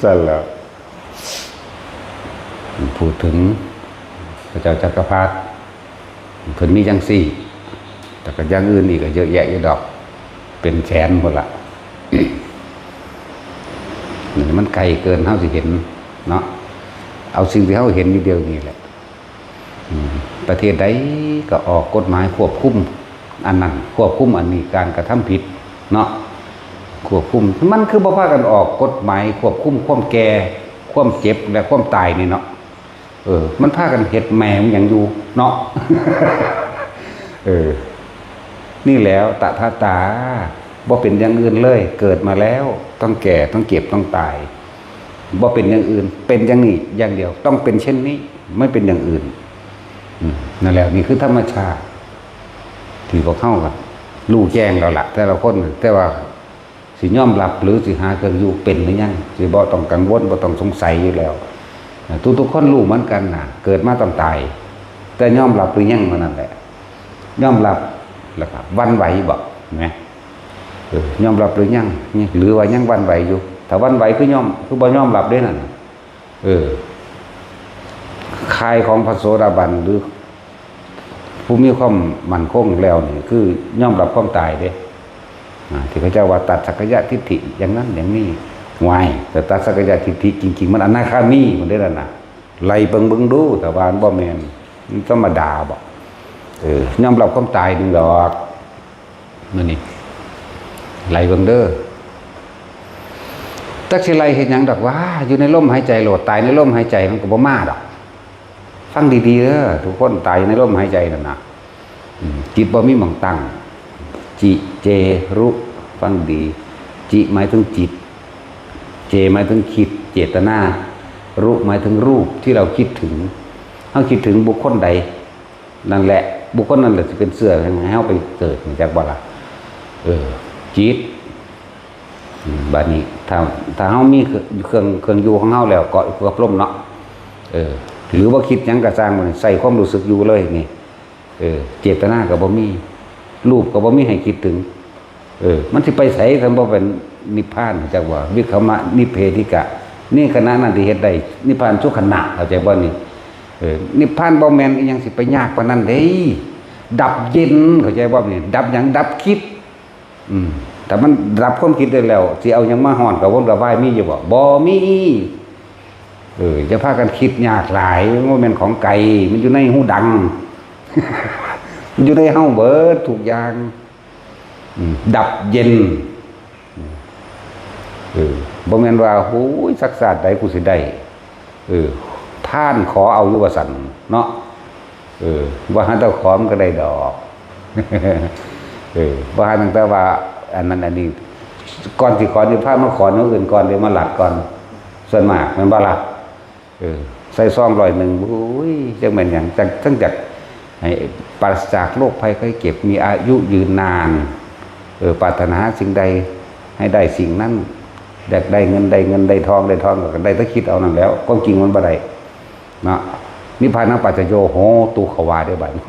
ซั่นแหล้ว พูดถึงพระเจ้าจักรพรรดิ เพิ่นมีจังซี่ แต่ก็อย่างอื่นอีกก็เยอะแยะอยู่ดอก เป็นแสนพุ้นล่ะ นี่มันไกลเกินเฮาสิเห็นเนาะ เอาสิ่งที่เฮาเห็นอยู่เดี๋ยวนี้แหละ อืม ประเทศใดก็ออกกฎหมายควบคุมอันนั้น ควบคุมอันนี้ การกระทำผิดเนาะ ควบคุม มันคือบ่พากันออกกฎหมายควบคุมความแก่ ความเจ็บ และความตายนี่เนาะ เออ มันพากันเฮ็ดแม่งหยังอยู่เนาะ เออ นี่แหล้ว ตถาตา บ่เป็นอย่างอื่นเลย เกิดมาแล้ว ต้องแก่ ต้องเจ็บ ต้องตาย บ่เป็นอย่างอื่น เป็นอย่างนี้อย่างเดียว ต้องเป็นเช่นนี้ ไม่เป็นอย่างอื่น อืม นั่นแหละ นี่คือธรรมชาติ ที่พวกเฮาก็รู้แจ้งแล้วล่ะ แต่ละคน แต่ว่าสิยอมรับหรือสิหาเครื่องอยู่เป็นหรือยัง สิบ่ต้องกังวล บ่ต้องสงสัยอยู่แล้ว ทุกๆคนรู้เหมือนกันน่ะ เกิดมาต้องตาย แต่ยอมรับหรือยังเท่านั้นแหละ ยอมรับแล้วก็หวั่นไหวบ่ เห็นไหม เออ ยอมรับหรือยัง นี่ หรือว่ายังหวั่นไหวอยู่ ถ้าหวั่นไหวคือยอม คือบ่ยอมรับเด้นั่นน่ะ เออ ข่ายของพระโสดาบันหรือ ผู้มีความมั่นคงแล้วนี่ คือยอมรับความตายเด้ อ่า ที่เขาเจ้าว่าตัดสักกายทิฏฐิอย่างนั้นอย่างนี้ วาย แต่ตัดสักกายทิฏฐิจริงๆ มันอนาคามีพุ้นเด้นั่นน่ะ ไล่เบิ่งเบิ่งดู แต่ว่ามันบ่แม่น มันธรรมดาบ่ เออ ยอมรับความตายหนึ่งดอก มื้อนี้ ไล่เบิ่งเด้อ จักสิไล่เฮ็ดหยังดอกว่า อยู่ในลมหายใจโลด ตายในลมหายใจมันก็บ่มาดอก ฟังดีๆเด้อ ทุกคน ตายในลมหายใจนั่นน่ะ อืม จิตบ่มีหม่องตั้ง จิ เจ รุ ฟังดี จิหมายถึงจิต เจ หมายถึงคิด เจตนา รุ หมายถึงรูปที่เราคิดถึง เฮาคิดถึงบุคคลใด นั่นแหละ บุคคลนั้นแหละสิเป็นเชื้อให้เฮาไปเกิด จักบ่ล่ะ เออ จิต อืม บัดนี้ ถ้า ถ้าเฮามีเครื่อง เครื่องอยู่ของเฮาแล้ว เกาะอยู่กับลมเนาะ เออ หรือว่าคิดหยังก็ซ่าง มันใส่ความรู้สึกอยู่เลยนี่ เออ เจตนาก็บ่มี รูปก็บ่มีให้คิดถึง เออ มันสิไปไสคันบ่เป็นนิพพาน จักว่า วิคัมมะนิเพธิกะ นี่ขณะนั้นที่เฮ็ดได้ นิพพานสุขณะ เข้าใจบ่นี่ เออ นิพพานบ่แม่นอีหยังสิไปยากปานนั้นเด้ ดับเย็น เข้าใจบ่นี่ ดับหยัง ดับคิด อืม ถ้ามันดับความคิดได้แล้ว สิเอาหยังมาฮ้อนกระวนกระวายมีอยู่บ่ บ่มี เออ อย่าพากันคิดยากหลาย มันบ่แม่นของไกล มันอยู่ในฮูดัง มันอยู่ในเฮาเบิดทุกอย่าง อืม ดับเย็น เออ บ่แม่นว่า โอ้ย สักชาติใดกูสิได้ เออ ทานขอเอาอยู่ว่าซั่นเนาะ เออ บ่หาแต่ขอมันก็ได้ดอก เออ บ่หาตั้งแต่ว่า อันนั้นอันนี้ ก่อนสิขอนิพพานมาขอแนวอื่นก่อน เดี๋ยวมาลัดก่อน ส่วนมากแม่นบ่ล่ะ เออ ใส่ซองร้อยหนึ่ง โอ้ย จักแม่นหยัง จัก จักอยากให้ปราศจากโรคภัยไข้เจ็บ มีอายุยืนนาน เออ ปรารถนาสิ่งใดให้ได้สิ่งนั้น อยากได้เงินได้เงิน ได้ทองได้ทอง ก็ได้แต่คิดเอานั่นแหล้ว ความจริงมันบ่ได้เนาะ นิพพานังปัจจโยโหตุ เขาว่าเด้อบัดนี้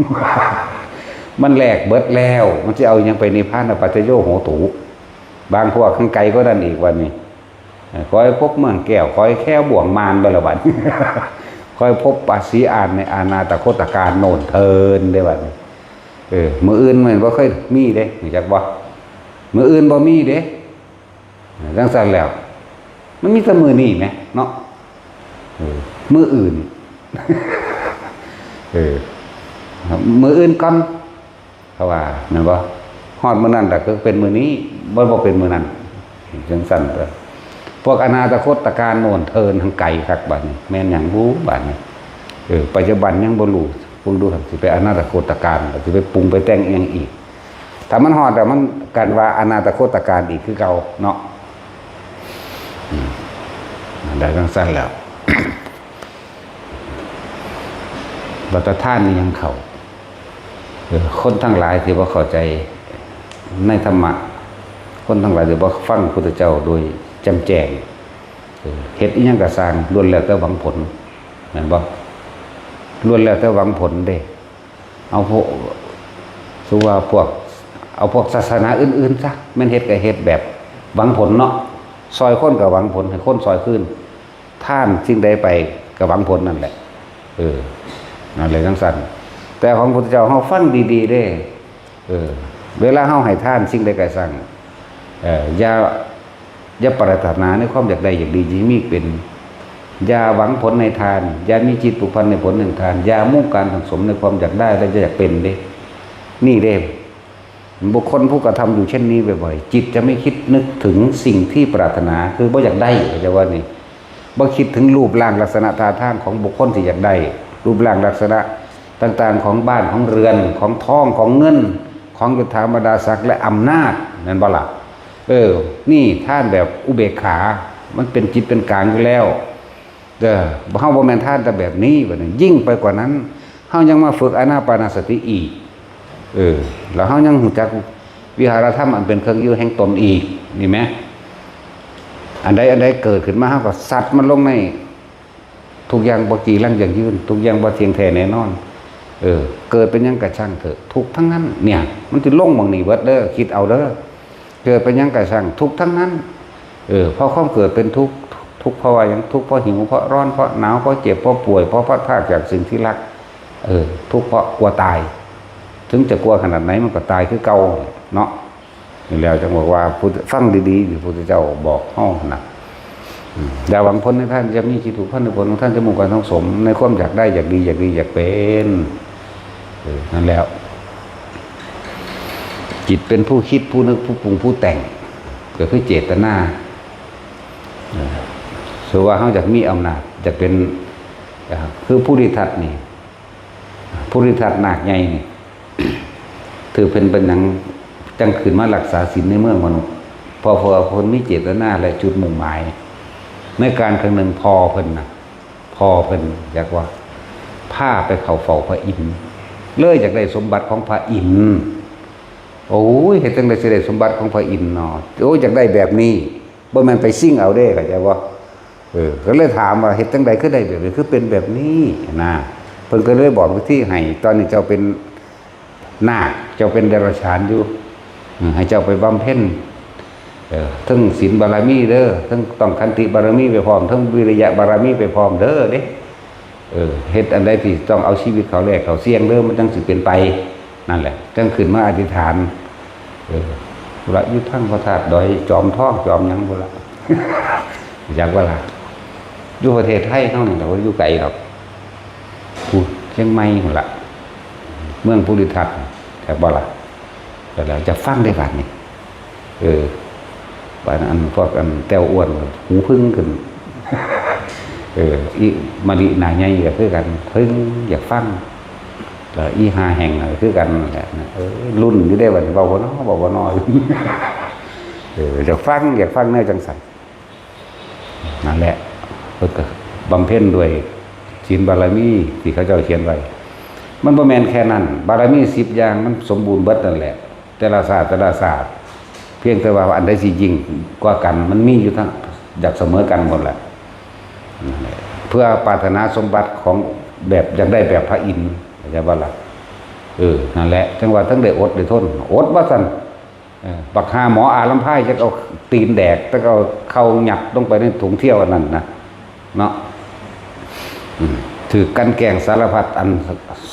มันแลกเบิดแล้ว มันสิเอาหยังไปนิพพานังปัจจโยโหตุ บางพวกข้างไกลก็นั่นอีกวันนี้ เออ ขอให้พบเมืองแก้ว ขอให้แคล้วบ่วงมารไปละบัด ขอให้พบปะศรีอานในอนาตคตการโน่นเทินได้บัดนี้ เออ มื้ออื่นมันบ่เคยมีเด้ รู้จักบ่ มื้ออื่นบ่มีเด้ จังซั่นแล้ว มันมีแต่มื้อนี้แหมเนาะ เออ มื้ออื่น เออ มื้ออื่นก่อน เขาว่า แม่นบ่ ฮอดมื้อนั้นล่ะคือเป็นมื้อนี้ บ่ บ่เป็นมื้อนั้น จังซั่นเด้อ พวกอนาตคตการโน่นเทินทางไกลคักบัดนี้ แม่นหยังบุบัดนี้ เออ ปัจจุบันยังบ่รู้ เบิ่งดูหั่น สิไปอนาตคตการ สิไปปรุงไปแต่งอีหยังอีก ถ้ามันฮอดแล้วมันกันว่าอนาตคตการอีกคือเก่าเนาะ อืม ได้จังซั่นแล้ว บัดตะทานนี่ยังเข้า เออ คนทั้งหลายที่บ่เข้าใจในธรรมะ คนทั้งหลายที่บ่ฟังพุทธเจ้าโดยแจ่มแจ้ง เออ เฮ็ดอิหยังก็ซ่าง ล้วนแล้วแต่หวังผล แม่นบ่ ล้วนแล้วแต่หวังผลเด้ เอาพวก สมมุติว่าพวก เอาพวกศาสนาอื่นๆซะ แม่นเฮ็ดก็เฮ็ดแบบหวังผลเนาะ ซ่อยคนก็หวังผล ให้คนซ่อยคืน ทานสิ่งใดไปก็หวังผลนั่นแหละ เออ นั่นแหละจังซั่น แต่ของพุทธเจ้าเฮาฟังดีๆเด้ เออ เวลาเฮาให้ทานสิ่งใดก็ซ่าง เออ อย่า อย่าปรารถนาในความอยากได้อยากดีที่มีเป็น อย่าหวังผลในทาน อย่ามีจิตผูกพันในผลแห่งทาน อย่ามุ่งการสั่งสมในความอยากได้และอยากเป็นเด้ นี่เด้ บุคคลผู้กระทำอยู่เช่นนี้บ่อยๆ จิตจะไม่คิดนึกถึงสิ่งที่ปรารถนา คือบ่อยากได้ เข้าใจว่านี่ บ่คิดถึงรูปร่างลักษณะท่าทางของบุคคลที่อยากได้ รูปร่างลักษณะต่างๆของบ้านของเรือน ของทองของเงิน ของยศถาบรรดาศักดิ์และอำนาจ แม่นบ่ล่ะ เออ นี่ทานแบบอุเบกขา มันเป็นจิตเป็นกลางอยู่แล้ว เด้อ เฮาบ่แม่นทานแต่แบบนี้ บัดนี้ ยิ่งไปกว่านั้น เฮายังมาฝึกอานาปานสติอีก เออ แล้วเฮายังรู้จักวิหารธรรมอันเป็นเครื่องอยู่แห่งตนอีก นี่แหม อันใดอันใดเกิดขึ้นมา เฮาก็สัตว์มันลงใน ทุกอย่างบ่จีรังยั่งยืน ทุกอย่างบ่เที่ยงแท้แน่นอน เออ เกิดเป็นหยังก็ซ่างเถอะ ทุกข์ทั้งนั้น เนี่ย มันสิลงหม่องนี้เบิดเด้อ คิดเอาเด้อ เกิดเป็นหยังก็ซ่าง ทุกข์ทั้งนั้น เออ เพราะความเกิดเป็นทุกข์ ทุกข์เพราะว่าหยัง ทุกข์เพราะหิว เพราะร้อน เพราะหนาว เพราะเจ็บ เพราะป่วย เพราะพลัดพรากจากสิ่งที่รัก เออ ทุกข์เพราะกลัวตาย ถึงจะกลัวขนาดไหนมันก็ตายคือเก่าเนาะ นี่แล้วจังบอกว่าพุทธ ฟังดีๆ ที่พุทธเจ้าบอกเฮานะ อืม อย่าหวังผลในทาน อย่ามีจิตผูกพันในผลของทาน จะมุ่งการสั่งสมในความอยากได้ อยากดี อยากดี อยากเป็น เออ นั่นแล้ว จิตเป็นผู้คิด ผู้นึก ผู้ปรุง ผู้แต่ง ก็คือเจตนา เออ สมมุติว่าเฮาอยากมีอำนาจ อยากเป็น อ่า คือภูริทัตนี่ ภูริทัตนาคใหญ่นี่ ถือเพิ่นเป็นหยังจังขึ้นมารักษาศีลในเมืองมนุษย์ เพราะ เพราะว่าเพิ่นมีเจตนาและจุดมุ่งหมาย ในกาลครั้งหนึ่งพ่อเพิ่นน่ะ พ่อเพิ่นอยากว่าพาไปเข้าเฝ้าพระอินทร์ เลยอยากได้สมบัติของพระอินทร์ โอ้ย เฮ็ดจั่งใดสิได้สมบัติของพระอินทร์เนาะ โอ้ย อยากได้แบบนี้ บ่แม่นไปซิ่งเอาเด้ เข้าใจบ่ เออ ก็เลยถามว่าเฮ็ดจั่งใดคือได้แบบนี้ คือเป็นแบบนี้นะ เพิ่นก็เลยบอกวิธีให้ ตอนนี้เจ้าเป็นนาค เจ้าเป็นเดรัจฉานอยู่ อืม ให้เจ้าไปบำเพ็ญ เออ ทั้งศีลบารมีเด้อ ทั้งต้องขันติบารมีไปพร้อม ทั้งวิริยะบารมีไปพร้อมเด้อเด้ เออ เฮ็ดอันใดที่ต้องเอาชีวิตเขาแลกเขาเสี่ยงเด้อ มันจั่งสิเป็นไป นั่นแหละ จั่งขึ้นมาอธิษฐาน เออ พุ้นละ อยู่ทางพระธาตุดอยจอมทองจอมหยังพุ้นละ จักบ่ล่ะ อยู่ประเทศไทยเฮานี่แหละ บ่อยู่ไกลดอก พุ้น เชียงใหม่พุ้นละ เมืองภูริทัศน์ จักบ่ล่ะ ก็แล้วจะฟังได้บาดนี้ เออ บาดนั้นพวกอันแต้วอ้วน หูผึ้งขึ้น เออ อีมะลิหน้าใหญ่ก็คือกัน ผึ้งอยากฟัง แล้วอีห้าแห่งก็คือกันนั่นแหละ เออ ลุ้นอยู่เด้ บัดนี้ เว้าบ่น้อ เว้าบ่น้อ เออ อยากฟัง อยากฟังแนวจั่งซั้น นั่นแหละ เพิ่นก็บำเพ็ญด้วยศีลบารมีที่เขาเจ้าเขียนไว้ มันบ่แม่นแค่นั้น บารมีสิบอย่างมันสมบูรณ์เบิดนั่นแหละ แต่ละชาติ แต่ละชาติ เพียงแต่ว่าอันใดสิยิ่งกว่ากัน มันมีอยู่ทั้ง อยากเสมอกันหมดแหละ นั่นแหละ เพื่อปรารถนาสมบัติของแบบ อยากได้แบบพระอินทร์ เข้าใจบ่ล่ะ เออ นั่นแหละ จั่งว่าทั้งได้อดได้ทน อดว่าซั่น เออ บักห่าหมออาลัมพาย จักเอาตีนแดก จักเอาเข่ายัดลงไปในถุงเที่ยวอันนั้นนะ เนาะ อืม ถืกกลั่นแกล้งสารพัดอัน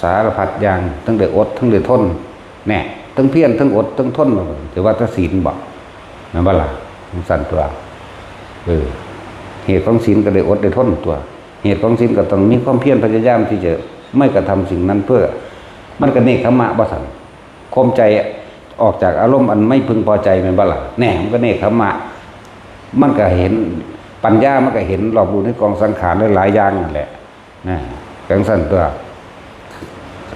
สารพัดอย่าง ทั้งได้อด ทั้งได้ทน แน่ ทั้งเพียร ทั้งอด ทั้งทน ถือว่าแต่ศีลบ่ แม่นบ่ล่ะ จั่งซั้นตั๊ว เออ เหตุของศีลก็ได้อดได้ทนตั๊ว เหตุของศีลก็ต้องมีความเพียรพยายามที่จะไม่กระทำสิ่งนั้นเพื่อ มันก็เนกขัมมะบ่ซั่น ข่มใจออกจากอารมณ์อันไม่พึงพอใจแม่นบ่ล่ะ แน่ มันก็เนกขัมมะ มันก็เห็น ปัญญามันก็เห็นรอบรู้ในกองสังขารหลายๆอย่างนั่นแหละ นะ จั่งซั้นตั๊ว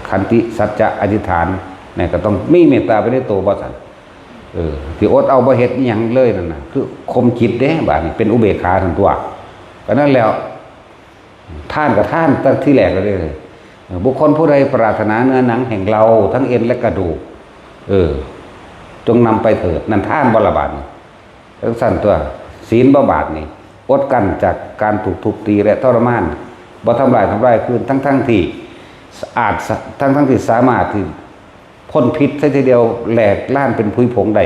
ขันติ สัจจะ อธิษฐาน นี่ก็ต้องมีเมตตาไปในตัวบ่ซั่น เออ ที่อดเอาบ่เฮ็ดอิหยังเลยนั่นน่ะ คือข่มจิตเด้ บาดนี้เป็นอุเบกขาซั่นตั๊ว ก็นั่นแล้ว ทานก็ทานตั้งที่แรกแล้วเด้ เออ บุคคลผู้ใดปรารถนาเนื้อหนังแห่งเราทั้งเอ็นและกระดูก เออ จงนำไปเถิด นั่นทานบ่ละบาดนี้ จั่งซั้นตั๊ว ศีลบ่บาดนี้ อดกั้นจากการถูกทุบตีและทรมาน บ่ทำลายทำลายคืน ทั้งๆที่อาจ ทั้งๆที่สามารถที่ พ่นพิษซะทีเดียวแหลกล่านเป็นผุยผงได้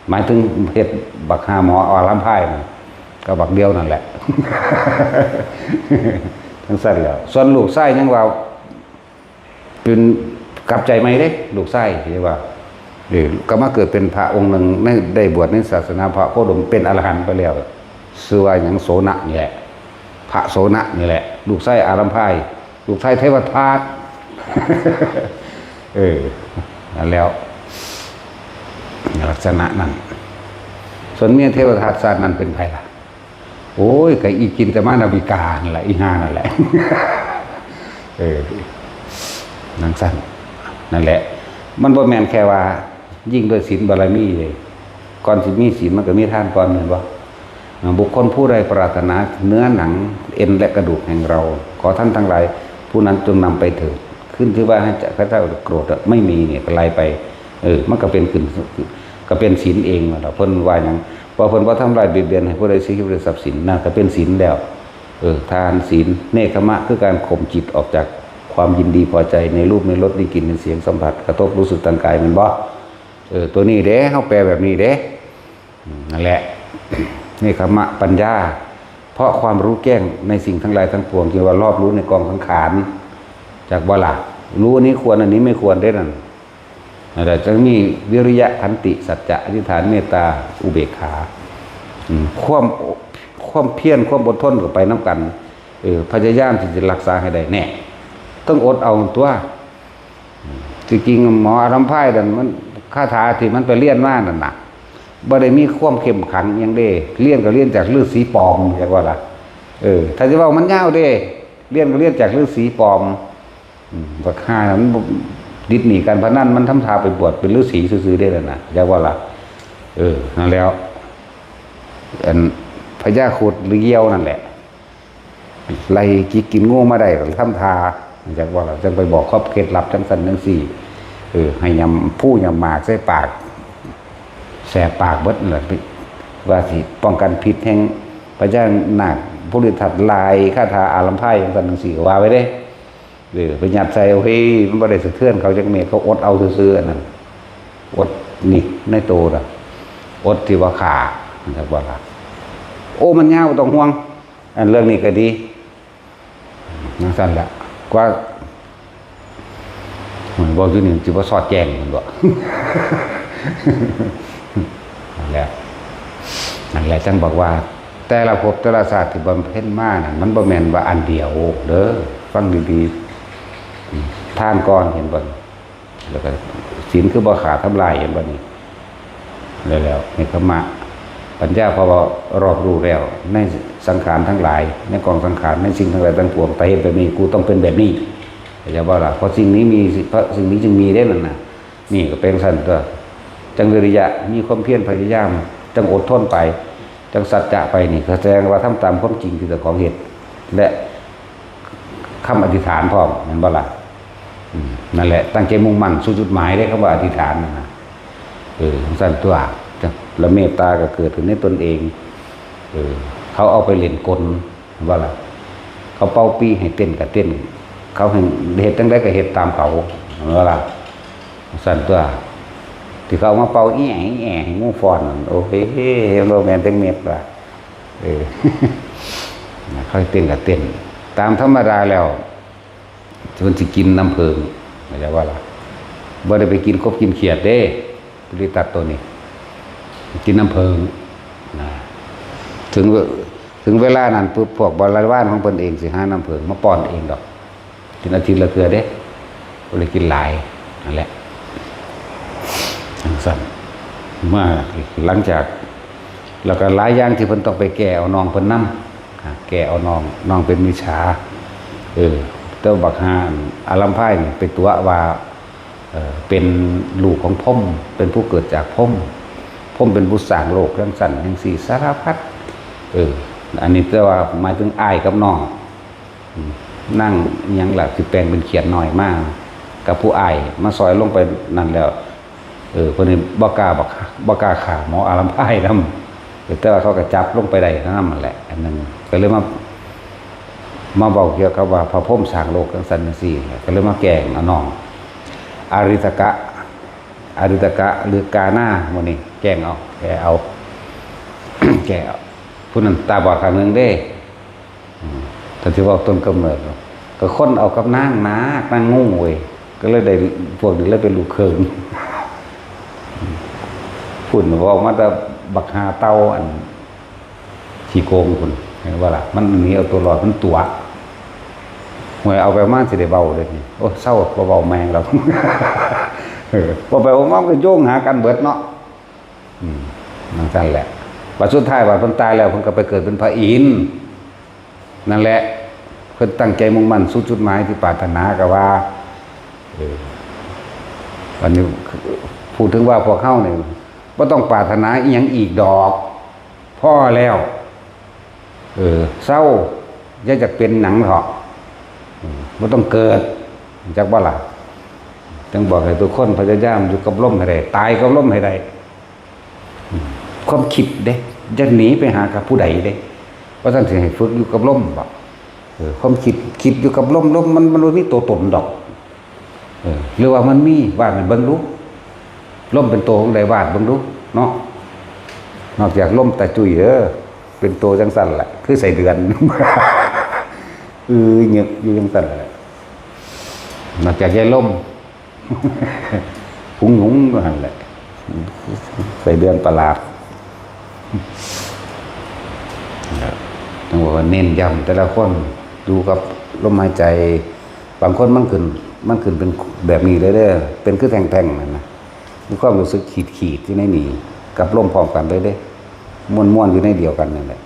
หมายถึงเฮ็ดบักห่าหมออาลัมพายนะ ก็บักเดียวนั่นแหละ จั่งซั้นแล้ว ส่วนลูกชายยังว่า เป็นกลับใจใหม่เด้ ลูกชายที่ว่า เออ ก็มาเกิดเป็นพระองค์หนึ่ง ใน ได้บวชในศาสนาพระโคดม เป็นอรหันต์ไปแล้ว ชื่อว่าหยัง โสณะนี่แหละ พระโสณะนี่แหละ ลูกชายอาลัมพาย ลูกชายเทวทัต เออ นั่นแล้ว ลักษณะนั้น ส่วนเมียเทวทัตชาตินั้นเป็นไผล่ะ โอ้ย ก็อีจินตมานาวิกานั่นแหละ อีห่านั่นแหละ เออ จั่งซั้น นั่นแหละ มันบ่แม่นแค่ว่า ยิ่งด้วยศีลบารมีเลย ก่อนสิมีศีลมันก็มีทานก่อน แม่นบ่ อ่า บุคคลผู้ใดปรารถนาเนื้อหนังเอ็นและกระดูกแห่งเรา ขอท่านทั้งหลาย ผู้นั้นจงนำไปเถิด ขึ้นชื่อว่าให้ข้าเจ้าโกรธอะ ไม่มีเนี่ย ก็ไล่ไป เออ มันก็เป็นขึ้น ก็เป็นศีลเองนั่นแหละ เพิ่นว่าหยัง ว่าเพิ่นบ่ทำร้ายเบียดเบียนให้ผู้ใดเสียชีวิตหรือทรัพย์สิน นั่นก็เป็นศีลแล้ว เออ ทาน ศีล เนกขัมมะ คือการข่มจิตออกจากความยินดีพอใจในรูป ในรส ในกลิ่น ในเสียงสัมผัส กระทบรู้สึกทางกาย แม่นบ่ เออ ตัวนี้เด้ เฮาแปลแบบนี้เด้ อืม นั่นแหละ เนกขัมมะ ปัญญา เพราะความรู้แจ้งในสิ่งทั้งหลายทั้งปวง ที่ว่ารอบรู้ในกองสังขาร จักบ่ล่ะ รู้อันนี้ควร อันนี้ไม่ควรเด้นั่น นั่นแหละ จึงมีวิริยะ ขันติ สัจจะ อธิษฐาน เมตตา อุเบกขา อืม ความ ความเพียร ความอดทนก็ไปนำกัน เออ พยายามที่จะรักษาให้ได้แน่ ต้องอดเอาตั๊ว จริงๆ หมออาลัมพายนั่นมัน คาถาที่มันไปเรียนมานั่นน่ะ บ่ได้มีความเข้มขังอิหยังเด้ เรียนก็เรียนจากฤาษีปลอม จักว่าล่ะ เออ ถ้าสิเว้ามันยาวเด้ เรียนก็เรียนจากฤาษีปลอม อืม บักห่ามันบ่ ติดหนี้การพนัน มันทำท่าไปบวชเป็นฤาษีซื่อๆ เด้นั่นน่ะ จักว่าล่ะ เออ นั่นแล้ว อันพญาครุฑหรือเหยี่ยวนั่นแหละ ไล่จิกกินงูมาได้ก็ทำท่า จักว่าล่ะ จั่งไปบอกขอบเคล็ดลับจั่งซั้นจั่งซี้ เออ ให้ยำผู้ยำหมากใส่ปาก แสบปากเบิดนั่นแหละ ว่าสิป้องกันพิษแห่งพญานาคภูริทัต ลายคาถาอาลัมพายจั่งซั้นจั่งซี้ ก็ว่าไว้เด้ เออ ไปยัดใส่ โอ้ย มันบ่ได้สะเทือนเขาจักเม็ด เขาอดเอาซื่อๆ อันนั้น อด นี่ในตัวละอดที่ว่าขาดนะครับว่าละโอ้มันยาวบ่ต้องห่วง อันเรื่องนี้ก็ดีนั่นสั้นแหละกว่า มันบอกอยู่นี่จิว่าสอดแจ้งมันบ่ นั่นแหละนั่นแหละจังบอกว่า แต่ละภพแต่ละชาติที่บำเพ็ญมานั่นมันบ่แม่นว่าอันเดียวเด้อฟังดีๆ ทานก่อนเห็นบ่แล้วก็ศีลคือบ่ขาดทำลายเห็นบ่นี่แล้วแล้วในธรรมะปัญญาเพราะว่ารอบรู้แล้วในสังขารทั้งหลายในกองสังขารในสิ่งทั้งหลายทั้งปวงแต่เหตุแบบนี้กูต้องเป็นแบบนี้อย่าว่าล่ะเพราะสิ่งนี้มีเพราะสิ่งนี้จึงมีได้นั่นนะนี่ก็เป็นสั้นตัวจังวิริยะมีความเพียรพยายามจังอดทนไปจังสัจจะไปนี่ก็แสดงว่าทำตามความจริงที่เจ้าของเหตุและ คำอธิษฐานพร้อมแม่นบ่ล่ะอืมนั่นแหละตั้งใจมุ่งมั่นสู่จุดหมายได้คำว่าอธิษฐานนั่นนะเออของสั้นตัวแล้วเมตตาก็เกิดขึ้นในตนเองเออเขาเอาไปเล่นกลว่าล่ะเขาเป่าปีให้เต้นกับเต้นเขาให้เหตุจังไดก็เหตุตามเขาว่าล่ะสั้นตัวที่เขาเอามาเป่าอีแอ่อีแอ่ให้งูฟอนนั่นโอ้ยโรแมนเต็งเม็ดว่ะเออเขาให้เต้นกับเต้นตามธรรมดาแล้ว เพิ่นสิกินน้ำเพิงเข้าใจว่าล่ะบ่ได้ไปกินกบกินเขียดเด้บริตัดตัวนี้ กินน้ำเพิงนะถึงถึงเวลานั้นปุ๊บพวกบริวารของเพิ่นเองสิหาน้ำเพิงมาป้อนเองดอกกินอาทิตย์ละเทื่อเด้บ่ได้กินหลายนั่นแหละจังซั่นมาหลังจากแล้วก็หลายอย่างที่เพิ่นต้องไปแก้เอาน้องเพิ่นนำ อ่ะแกเอาน้องน้องเป็นมิจฉาเออแต่บักฮาอาลัมพายนี่ไปตัวว่าเออเป็นลูกของพรหมเป็นผู้เกิดจากพรหมพรหมเป็นผู้สร้างโลกทั้งสั้นทั้งสี่สารพัดเอออันนี้แต่ว่าหมายถึงอ้ายกับน้องอืมนั่งอิหยังล่ะสิแปลงเป็นเขียดน้อยมากับผู้อ้ายมาซอยลงไปนั่นแล้ว เออเพิ่นนี่บ่กล้าบักบ่กล้าฆ่าหมออารัมพายนำแต่ว่าเขาก็จับลงไปได้นำนั่นแหละอันหนึ่งก็เลยมามาเว้าเกี่ยวกับว่าพระพรหมสร้างโลกจังซั่นจังซี่ก็เลยมาแกล้งเอาน้องอาริตกะอาริตกะหรือกาหน้าหมู่นี้แกล้งเอาแกเอาแกเอาผู้นั้นตาบอดข้างหนึ่งเด้ อืมแต่ที่เว้าต้นกำเนิดเนาะก็คนเอากับนางนาคนางงูเว้ยก็เลยได้พวกนี้เลยเป็นลูกเคิงพุ้นเว้ามาแต่บักฮาเต่าอันขี้โกงพุ้นเห็นบ่ล่ะมันหนีเอาตัวรอดมันตั๋วห่วยเอาไปมาสิได้เว้าเด้นี่โอ้เซาบ่เว้าแม่งแล้วเออเว้าไปเว้ามามันก็โยงหากันเบิดเนาะ อืมนั่นซั่นแหละบัดสุดท้ายบัดเพิ่นตายแล้วเพิ่นก็ไปเกิดเป็นพระอินทร์นั่นแหละเพิ่นตั้งใจมุ่งมั่นสู่จุดหมายที่ปรารถนาก็ว่าเอออันนี้พูดถึงว่าพวกเฮานี่บ่ต้องปรารถนาอีหยังอีกดอกพอแล้วเออเซาอย่าอยากเป็นหยังเถาะอืมบ่ต้องเกิดจักบ่ล่ะจังบอกให้ทุกคนพยายามอยู่กับลมให้ได้ตายกับลมให้ได้ ความคิดเด้จะหนีไปหากับผู้ใดเด้ว่าท่านสิให้ฝึกอยู่กับลมบ่เออความคิดคิดอยู่กับลมลมมันมันบ่มีตัวตนดอกเออหรือว่ามันมีวาดให้เบิ่งดูลมเป็นตัวของใดวาดเบิ่งดูเนาะนอกจากลมตาจุยเออเป็นตัวจังสั่นแหละคือใส่เดือนเออเงยอยู่จังสั่นแหละนอกจากยายลม หุงหุงก็หันแหละใส่เดือนประหลาดต้องบอกว่าเน้นย้ำแต่ละคนดูกับลมหายใจ บางคนมันขึ้นมันขึ้นเป็นแบบนี้เลยเด้อเป็นคือแท่งๆนั่นนะมีความรู้สึกขีดขีดที่ในนี่กับลมพร้อมกันเลยเด้ม้วนๆอยู่ในเดียวกันนั่นแหละ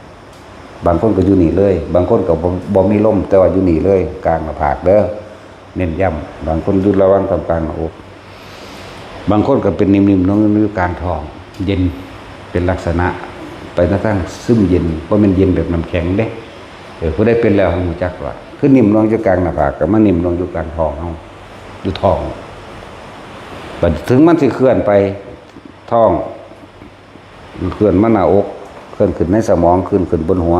บางคนก็อยู่นี่เลย บางคนก็บ่บ่มีลมแต่ว่าอยู่นี่เลยกลางหน้าผากเด้อ เน้นย้ำบางคนอยู่ระหว่างตรงกลางหน้าอกบางคนก็เป็นนิ่มๆนวลๆอยู่กลางท้อง เย็นเป็นลักษณะไปในทางซึมเย็นบ่แม่นเย็นแบบน้ำแข็งเด้เออผู้ใดเป็นแล้วรู้จักว่าคือนิ่มนวลอยู่กลางหน้าผากก็มานิ่มนวลอยู่กลางท้องเฮาอยู่ท้องบัดถึงมันสิเคลื่อนไปท้อง เคลื่อนมาหน้าอกเคลื่อนขึ้นในสมองขึ้นขึ้นบนหัว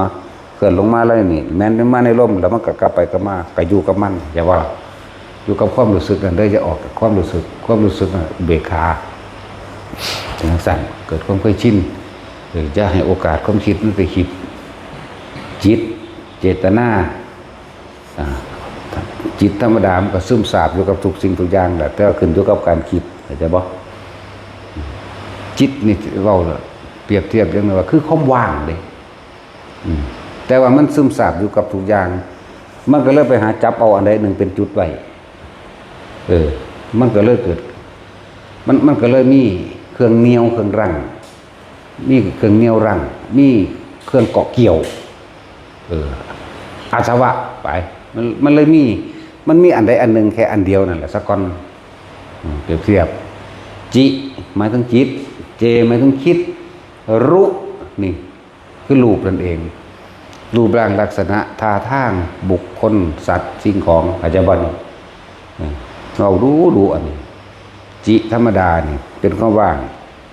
เคลื่อนลงมาแล้วนี่แม่นมาในลมแล้วมันก็กลับไปกลับมาก็อยู่กับมันอย่าว่าอยู่กับความรู้สึกนั่นเด้ออย่าออกจากความรู้สึกความรู้สึกน่ะอุเบกขา จังซั่น เกิดความเคยชิน เออ อย่าให้โอกาสความคิดมันไปคิด จิต เจตนา อ่า จิตธรรมดามันก็ซึมซาบอยู่กับทุกสิ่งทุกอย่างแหละ แต่ว่าขึ้นอยู่กับการคิด เข้าใจบ่? จิตนี่เว้าแล้ว เปรียบเทียบอย่างหนึ่งว่าคือความว่างเด้ อืม แต่ว่ามันซึมซาบอยู่กับทุกอย่าง มันก็เลยไปหาจับเอาอันใดหนึ่งเป็นจุดไว้ เออ มันก็เลยเกิด มัน มันก็เลยมีเครื่องเหนี่ยวเครื่องรั้ง มีเครื่องเหนี่ยวรั้ง มีเครื่องเกาะเกี่ยว เออ อาสวะไป มัน มันเลยมี มันมีอันใดอันหนึ่งแค่อันเดียวนั่นแหละ ซะก่อน อืม เปรียบเทียบ จิ หมายถึงจิต เจ หมายถึงคิด รุ นี่ คือรูปนั่นเอง รูปร่างลักษณะ ท่าทาง บุคคล สัตว์ สิ่งของ เข้าใจบ่นี่? เออ เว้าดูดูอันนี้ จิธรรมดานี่ เป็นความว่าง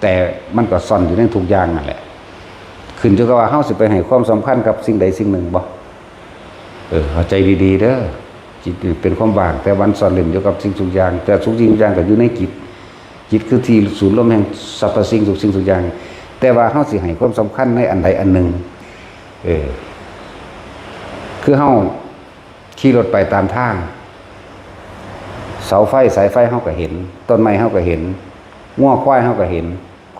แต่มันก็ซ่อนอยู่ในทุกอย่างนั่นแหละ ขึ้นอยู่กับว่าเฮาสิไปให้ความสำคัญกับสิ่งใดสิ่งหนึ่งบ่ เออ เข้าใจดีๆ เด้อ จิตนี่เป็นความว่าง แต่มันซ่อนเร้นอยู่กับสิ่งทุกอย่าง แต่ทุกสิ่งทุกอย่างก็อยู่ในจิต จิตคือที่ศูนย์รวมแห่งสรรพสิ่งทุกสิ่งทุกอย่าง แต่ว่าเฮาสิให้ความสำคัญในอันใดอันหนึ่ง เออ คือเฮาขี่รถไปตามทาง เสาไฟสายไฟเฮาก็เห็น ต้นไม้เฮาก็เห็น งัวควายเฮาก็เห็น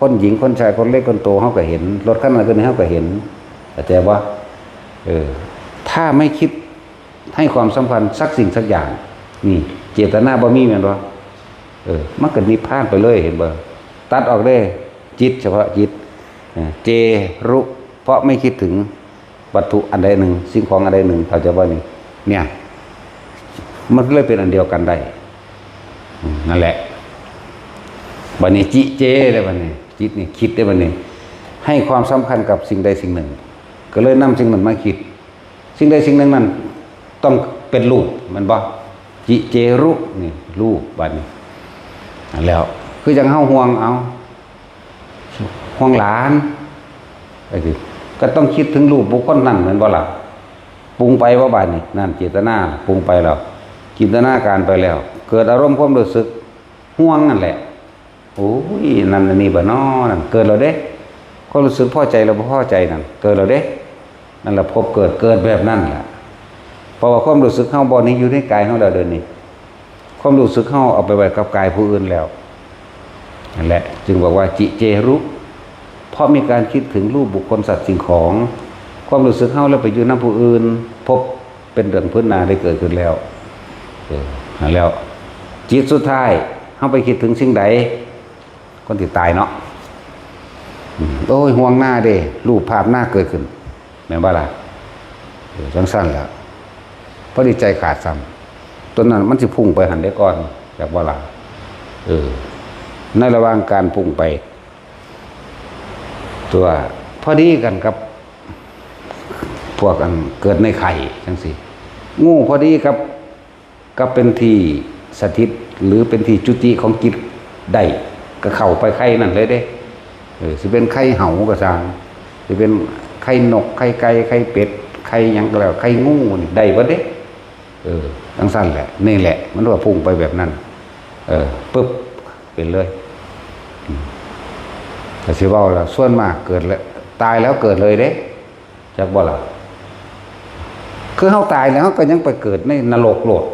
คนหญิงคนชายคนเล็กคนโตเฮาก็เห็น รถคันนั้นคันนี้เฮาก็เห็น เข้าใจบ่? เออ ถ้าไม่คิดให้ความสำคัญสักสิ่งสักอย่าง นี่ เจตนาบ่มีแม่นบ่? เออ มันก็นิพพานไปเลย เห็นบ่? ตัดออกเลย จิต เฉพาะจิต เออ เจรุ เพราะไม่คิดถึงวัตถุอันใดหนึ่ง สิ่งของอันใดหนึ่ง เข้าใจบ่นี่? เนี่ย มันเลยเป็นอันเดียวกันได้ อืม นั่นแหละ บัดนี้จิเจเลยบัดนี้ จิตนี่คิดได้บัดนี้ ให้ความสำคัญกับสิ่งใดสิ่งหนึ่ง ก็เลยนำสิ่งนั้นมาคิด สิ่งใดสิ่งหนึ่งนั้นต้องเป็นรูป แม่นบ่? จิเจรุ นี่ รูป บัดนี้ แล้ว คือจั่งเฮาห่วง เอา ห่วงหลาน ก็คือ ก็ต้องคิดถึงรูปบุคคลนั้น แม่นบ่ล่ะ? ปรุงไปบ่บาดนี้ นั่น เจตนาปรุงไปแล้ว จินตนาการไปแล้ว เกิดอารมณ์ความรู้สึกห่วงนั่นแหละ โอ้ย นั่นอันนี้บ่น้อ นั่นเกิดแล้วเด้ ความรู้สึกพอใจแล้วบ่พอใจนั่น เกิดแล้วเด้ นั่นล่ะภพเกิด เกิดแบบนั้นล่ะ เพราะว่าความรู้สึกเฮาบ่นี่อยู่ในกายเฮาแล้วเดี๋ยวนี้ ความรู้สึกเฮาเอาไปไว้กับกายผู้อื่นแล้ว นั่นแหละ จึงบอกว่าจิเจรุ เพราะมีการคิดถึงรูปบุคคลสัตว์สิ่งของ ความรู้สึกเฮาแล้วไปอยู่นำผู้อื่น ภพเป็นเรื่องพื้นหน้าได้เกิดขึ้นแล้ว เออ นั่นแล้ว จิตสุดท้าย เฮาไปคิดถึงสิ่งใด คนที่ตายเนาะ อืม โอ้ย ห่วงนาเด้ รูปภาพนาเกิดขึ้น แม่นบ่ล่ะ? เออ จั่งซั่นล่ะ พอดีใจขาดซ้ำ ต้นนั้นมันสิพุ่งไปหั่นเด้ก่อน จักบ่ล่ะ? เออ ในระหว่างการพุ่งไป ตัวพอดีกันกับ พวกอันเกิดในไข่จั่งซี้ งูพอดีกับ กับเป็นที่สถิต หรือเป็นที่จุติของจิตได้ ก็เข้าไปไข่นั่นเลยเด้ เออ สิเป็นไข่เหาก็ซ่าง สิเป็นไข่นก ไข่ไก่ ไข่เป็ด ไข่หยังก็แล้ว ไข่งูนี่ได้เบิดเด้ เออ จั่งซั่นแหละ นี่แหละ มันว่าพุ่งไปแบบนั้น เออ ปึ๊บ เป็นเลย อืม ก็สิเว้าล่ะ ส่วนมากเกิดแล้ว ตายแล้วเกิดเลยเด้ จักบ่ล่ะ? คือเฮาตายแล้ว เฮาก็ยังไปเกิดในนรกโลด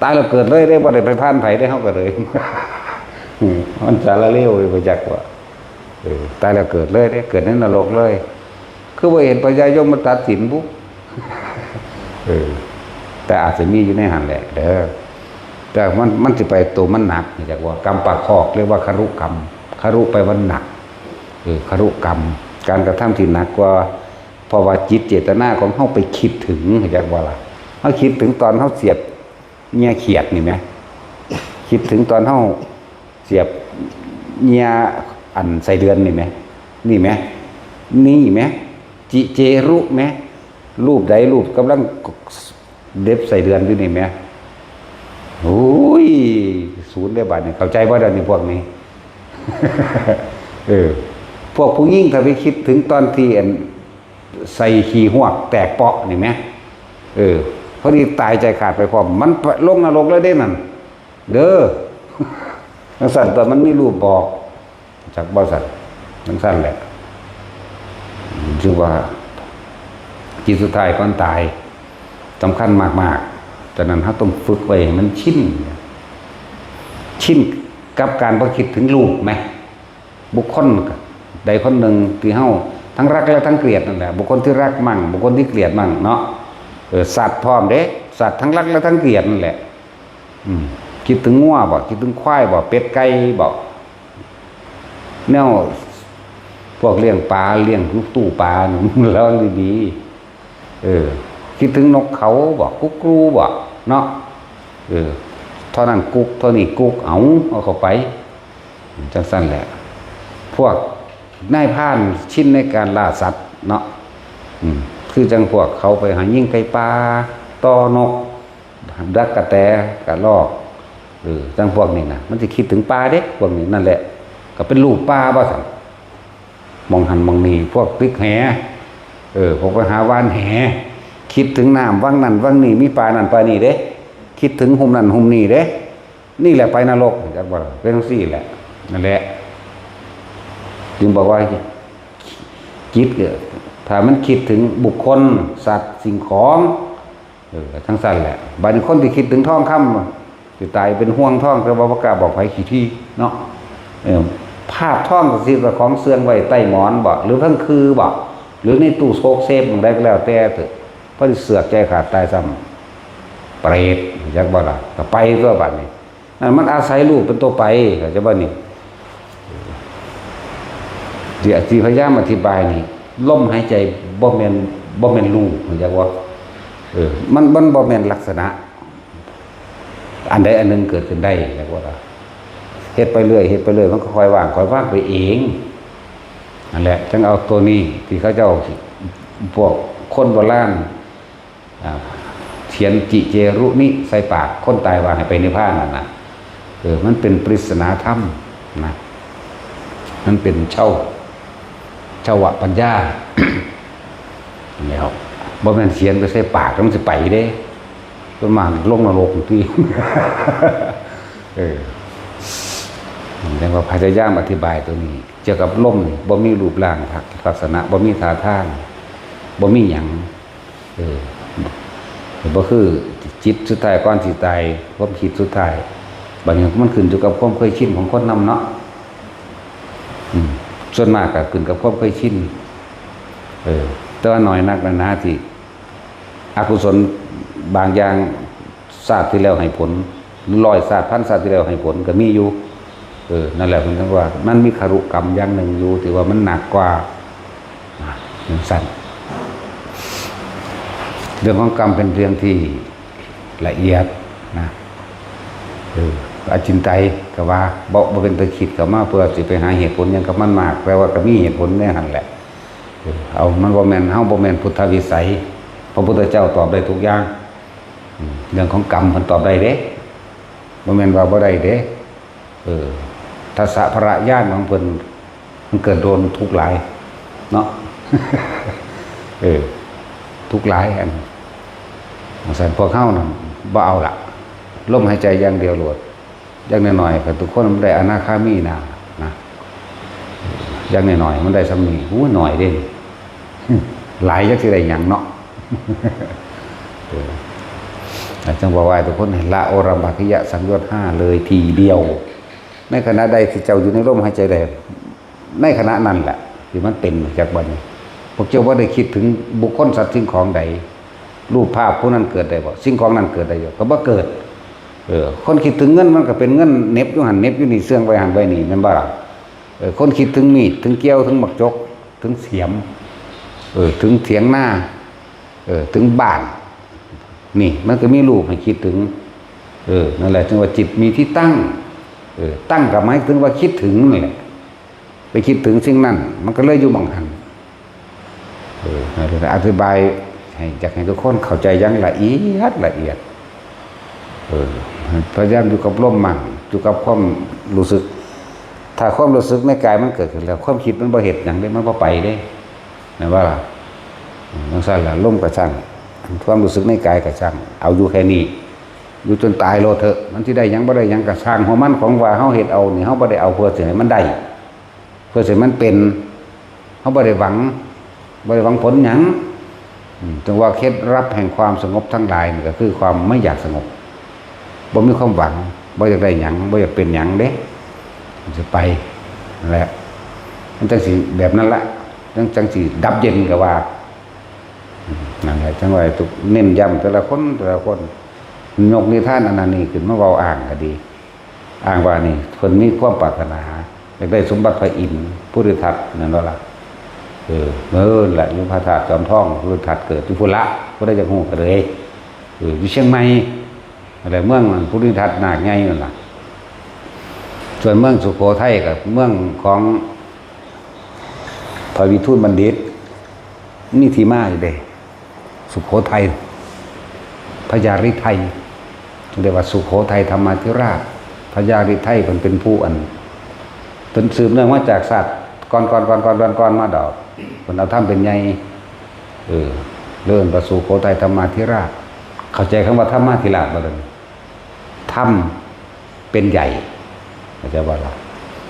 ตายแล้วเกิดเลยเด้ บ่ได้ไปผ่านไผเด้ เฮาก็เลย อืม มันสารเลวเลย บ่จักว่า เออ ตายแล้วเกิดเลยเด้ เกิดในนรกเลย คือบ่เห็นพญายมมาตัดสินบุ เออ แต่อาจจะมีอยู่ในหั่นแหละเด้อ แต่มัน มันสิไปตัวมันหนัก จักว่ากรรมปากคอก เรียกว่าคารุกรรม คารุแปลว่าหนัก เออ คารุกรรม การกระทำที่หนักกว่า เพราะว่าจิตเจตนาของเฮาไปคิดถึง จักว่าล่ะ เฮาคิดถึงตอนเฮาเสียบเงี่ยเขียดนี่แหม คิดถึงตอนเฮาเสียบเงี่ยอันไส้เดือนนี่แหม นี่แหม นี่แหม จิเจรุแหม รูปใดรูปกำลังเด็บไส้เดือนอยู่นี่แหม โอ้ย ศูนย์เด้บาดนี้ เข้าใจบ่เดี๋ยวนี้พวกนี้ เออ พวกผู้หญิงถ้าไปคิดถึงตอนที่อันใส่ขี้ฮวกแตกเปาะนี่แหม เออ พอดีตายใจขาดไปพร้อม มันลงนรกเลยเด้นั่น เด้อ จั่งซั่นตัวมันมีรูปบอก จักบ่ซั่น จั่งซั่นแหละ ถือว่าจิตสุดท้ายก่อนตาย สำคัญมากๆ ฉะนั้นเราต้องฝึกไว้ให้มันชิน ชินกับการบ่คิดถึงรูปแหม บุคคลใดคนหนึ่งที่เราทั้งรักและทั้งเกลียดนั่นแหละ บุคคลที่รักมั่ง บุคคลที่เกลียดมั่งเนาะ เออ สัตว์พร้อมเด้ สัตว์ทั้งรักและทั้งเกลียดนั่นแหละ อืม คิดถึงงัวบ่ คิดถึงควายบ่ เป็ดไก่บ่ แนวพวกเลี้ยงปลา เลี้ยงตู้ปลานี่ ระวังดีๆ เออ คิดถึงนกเขาบ่ กุ๊กรูบ่ เนาะ เออ เท่านั้นกุ๊ก เท่านี้กุ๊ก เอา เอาเข้าไป จั่งซั่นแหละ พวกนายพรานชินในการล่าสัตว์เนาะ อืม คือจั่งพวกเขาไปหายิงไก่ป่า ต่อนก ดักกะแต กะรอก เออ จั่งพวกนี้นะ มันสิคิดถึงป่าเด้ พวกนี้นั่นแหละ ก็เป็นรูปป่าบ่ซั่น หม่องหั่นหม่องนี่ พวกตึกแห เออ พวกไปหาหว่านแห คิดถึงน้ำวังนั่นวังนี่ มีปลานั่นปลานี่เด้ คิดถึงหุ่มนั่นหุ่มนี่เด้ นี่แหละไปนรก จักว่าเป็นจั่งซี้แหละ นั่นแหละ จึงบอกว่าจิตเนี่ย ถ้ามันคิดถึงบุคคล สัตว์ สิ่งของ เออ จั่งซั่นแหละ บัดนี้คนที่คิดถึงทองคำ สิตายเป็นห่วงทอง แต่ว่าบ่กล้าบอกไผขี้ทีเนาะ เออ ภาพทองก็สิว่าของเสื่องไว้ใต้หมอนบ่ หรือเทิงคือบ่ หรือในตู้โซกเซฟหม่องใดก็แล้วแต่เถอะ พอสิเสือกใจขาดตายซ้ำ เปรต จักบ่ล่ะ ก็ไปตัวบัดนี้ นั่นมันอาศัยรูปเป็นตัวไป เข้าใจบ่นี่ ที่ ที่พยายามอธิบายนี่ ลมหายใจบ่แม่น บ่แม่นรูป เข้าใจบ่ เออ มัน มันบ่แม่นลักษณะ อันใดอันหนึ่งเกิดขึ้นได้ เข้าใจบ่ล่ะ เฮ็ดไปเรื่อย เฮ็ดไปเรื่อย มันก็ค่อยว่าง ค่อยว่างไปเอง นั่นแหละ จั่งเอาตัวนี้ที่เขาเจ้า พวกคนโบราณ อ่า เขียนจิเจรุนิใส่ปากคนตายว่าให้ไปนิพพานนั่นนะ เออ มันเป็นปริศนาธรรมนะ มันเป็นเช่า เช่าวะปัญญา แล้ว บ่แม่นเขียนไปใส่ปากแล้วมันสิไปเด้ ส่วนมากลงนรกติ เออ เรียกว่าพยายามอธิบายตัวนี้ เกี่ยวกับลมนี่ บ่มีรูปร่างลักษณะ บ่มีท่าทาง บ่มีหยัง เออ บ่คือจิตสุดท้ายก่อนสิตาย ความคิดสุดท้าย บัดนี้มันขึ้นอยู่กับความเคยชินของคนนำเนาะ อืม ส่วนมากก็ขึ้นกับความเคยชิน เออ แต่ว่าน้อยนักนะนะที่ อกุศลบางอย่างชาติที่แล้วให้ผล ร้อยชาติพันชาติที่แล้วให้ผลก็มีอยู่ เออ นั่นแหละเพิ่นถึงว่ามันมีคารุกรรมอย่างหนึ่งอยู่ที่ว่ามันหนักกว่า อ่า จั่งซั่น เรื่องของกรรมเป็นเรื่องที่ละเอียดนะ เออ อจินไตยก็ว่า บ่ บ่เป็นตาคิดก็มาเพื่อสิไปหาเหตุผลหยังกับมันมาก แต่ว่าก็มีเหตุผลในหั่นแหละ เออ เอา มันบ่แม่น เฮาบ่แม่นพุทธวิสัย พระพุทธเจ้าตอบได้ทุกอย่าง อืม เรื่องของกรรมเพิ่นตอบได้เด้ บ่แม่นว่าบ่ได้เด้ เออ ทัสสะพระญาณของเพิ่น มันเกิดโดนทุกข์หลาย เนาะ เออ ทุกข์หลายอัน จั่งซั่นพวกเฮานั่นบ่เอาละ ลมหายใจอย่างเดียวโลด อย่างน้อยๆ ก็ทุกคนมันได้อนาคามีนะ นะ อย่างน้อยๆ มันได้ส่ำนี้ โอ้ย น้อยเด้ หลายจักสิได้หยังเนาะ เออ จั่งว่าไหว้ทุกคนให้ละโอรัมภาคิยสังโยชน์ห้าเลยทีเดียว ในขณะใดที่เจ้าอยู่ในลมหายใจใด ในขณะนั้นแหละ ที่มันเป็นจักบัดนี้ พวกเจ้าบ่ได้คิดถึงบุคคลสัตว์สิ่งของใด รูปภาพผู้นั้นเกิดได้บ่ สิ่งของนั้นเกิดได้บ่ ก็บ่เกิด เออ คนคิดถึงเงินมันก็เป็นเงินเหน็บอยู่หั่นเหน็บอยู่นี่ เสื่องไว้หั่นไว้นี่ แม่นบ่ล่ะ เออ คนคิดถึงมีด ถึงเกี้ยว ถึงหมากจก ถึงเสียม เออ ถึงเถียงนา เออ ถึงบ้าน นี่ มันก็มีรูปให้คิดถึง เออ นั่นแหละ จึงว่าจิตมีที่ตั้ง เออ ตั้งก็หมายถึงว่าคิดถึงนั่นแหละ ไปคิดถึงสิ่งนั้น มันก็เลยอยู่หม่องหั่น เออ นั่นแหละ อธิบายให้ อยากให้ทุกคนเข้าใจอย่างละเอียดละเอียด เออ พยายามอยู่กับลมมั่ง อยู่กับความรู้สึก ถ้าความรู้สึกในกายมันเกิดขึ้นแล้ว ความคิดมันบ่เฮ็ดหยังเด้ มันบ่ไปเด้ แม่นบ่ล่ะ อืม จั่งซั่นล่ะ ลมก็ช่าง ความรู้สึกในกายก็ช่าง เอาอยู่แค่นี้ อยู่จนตายโลดเถอะ มันสิได้หยังบ่ได้หยังก็ช่างหัวมัน ของว่าเฮาเฮ็ดเอานี่ เฮาบ่ได้เอาเพื่อสิให้มันได้ พื่อสิมันเป็น เฮาบ่ได้หวัง บ่ได้หวังผลหยัง อืม จึงว่าเคล็ดลับแห่งความสงบทั้งหลายนี่ก็คือความไม่อยากสงบ บ่มีความหวัง บ่อยากได้หยัง บ่อยากเป็นหยังเด้ มันสิไป นั่นแหละ มันจังสิแบบนั้นละ จัง จังสิดับเย็นก็ว่า อืม นั่นแหละ จังว่าให้ทุก เน้นย้ำแต่ละคน แต่ละคน ยกนิทานอันนั้นนี่ขึ้นมาเว้าอ้างก็ดี อ้างว่านี่เพิ่นมีความปรารถนา อยากได้สมบัติพระอินทร์ ภูริทัตน์ นั่นบ่ล่ะ เออ เออ นั่นแหละ อยู่พระธาตุจอมทอง ภูริทัตน์เกิดอยู่พุ้นละ ผู้ใดอยากฮู้ก็เลย เออ อยู่เชียงใหม่ นั่นแหละ เมืองภูริทัตน์นาคใหญ่นั่นล่ะ ส่วนเมืองสุโขทัยก็เมืองของพระวิทูลบัณฑิต มีที่มาอยู่เด้ สุโขทัย พญาฤทัย เรียกว่าสุโขทัยธรรมาธิราช พญาฤทัยเพิ่นเป็นผู้อัน เพิ่นสืบเนื่องมาจากศาสตร์ก่อนๆๆๆๆมาดอก เพิ่นเอาธรรมเป็นใหญ่ เออ เอิ้นว่าสุโขทัยธรรมาธิราช เข้าใจคำว่าธรรมาธิราชบ่ล่ะ ธรรมเป็นใหญ่ เข้าใจบ่ล่ะ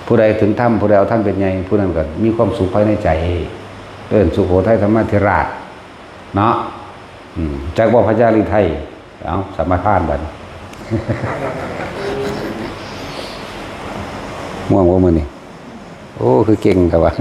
ผู้ใดถึงธรรม ผู้ใดเอาธรรมเป็นใหญ่ ผู้นั้นก็มีความสุขภายในใจ เอิ้นสุโขทัยธรรมาธิราช เนาะ อืม จักว่าพญาฤทัย เอา สมาทานบัดนี้ ม่วงบ่มื้อนี้ โอ้ คือเก่งครับว่า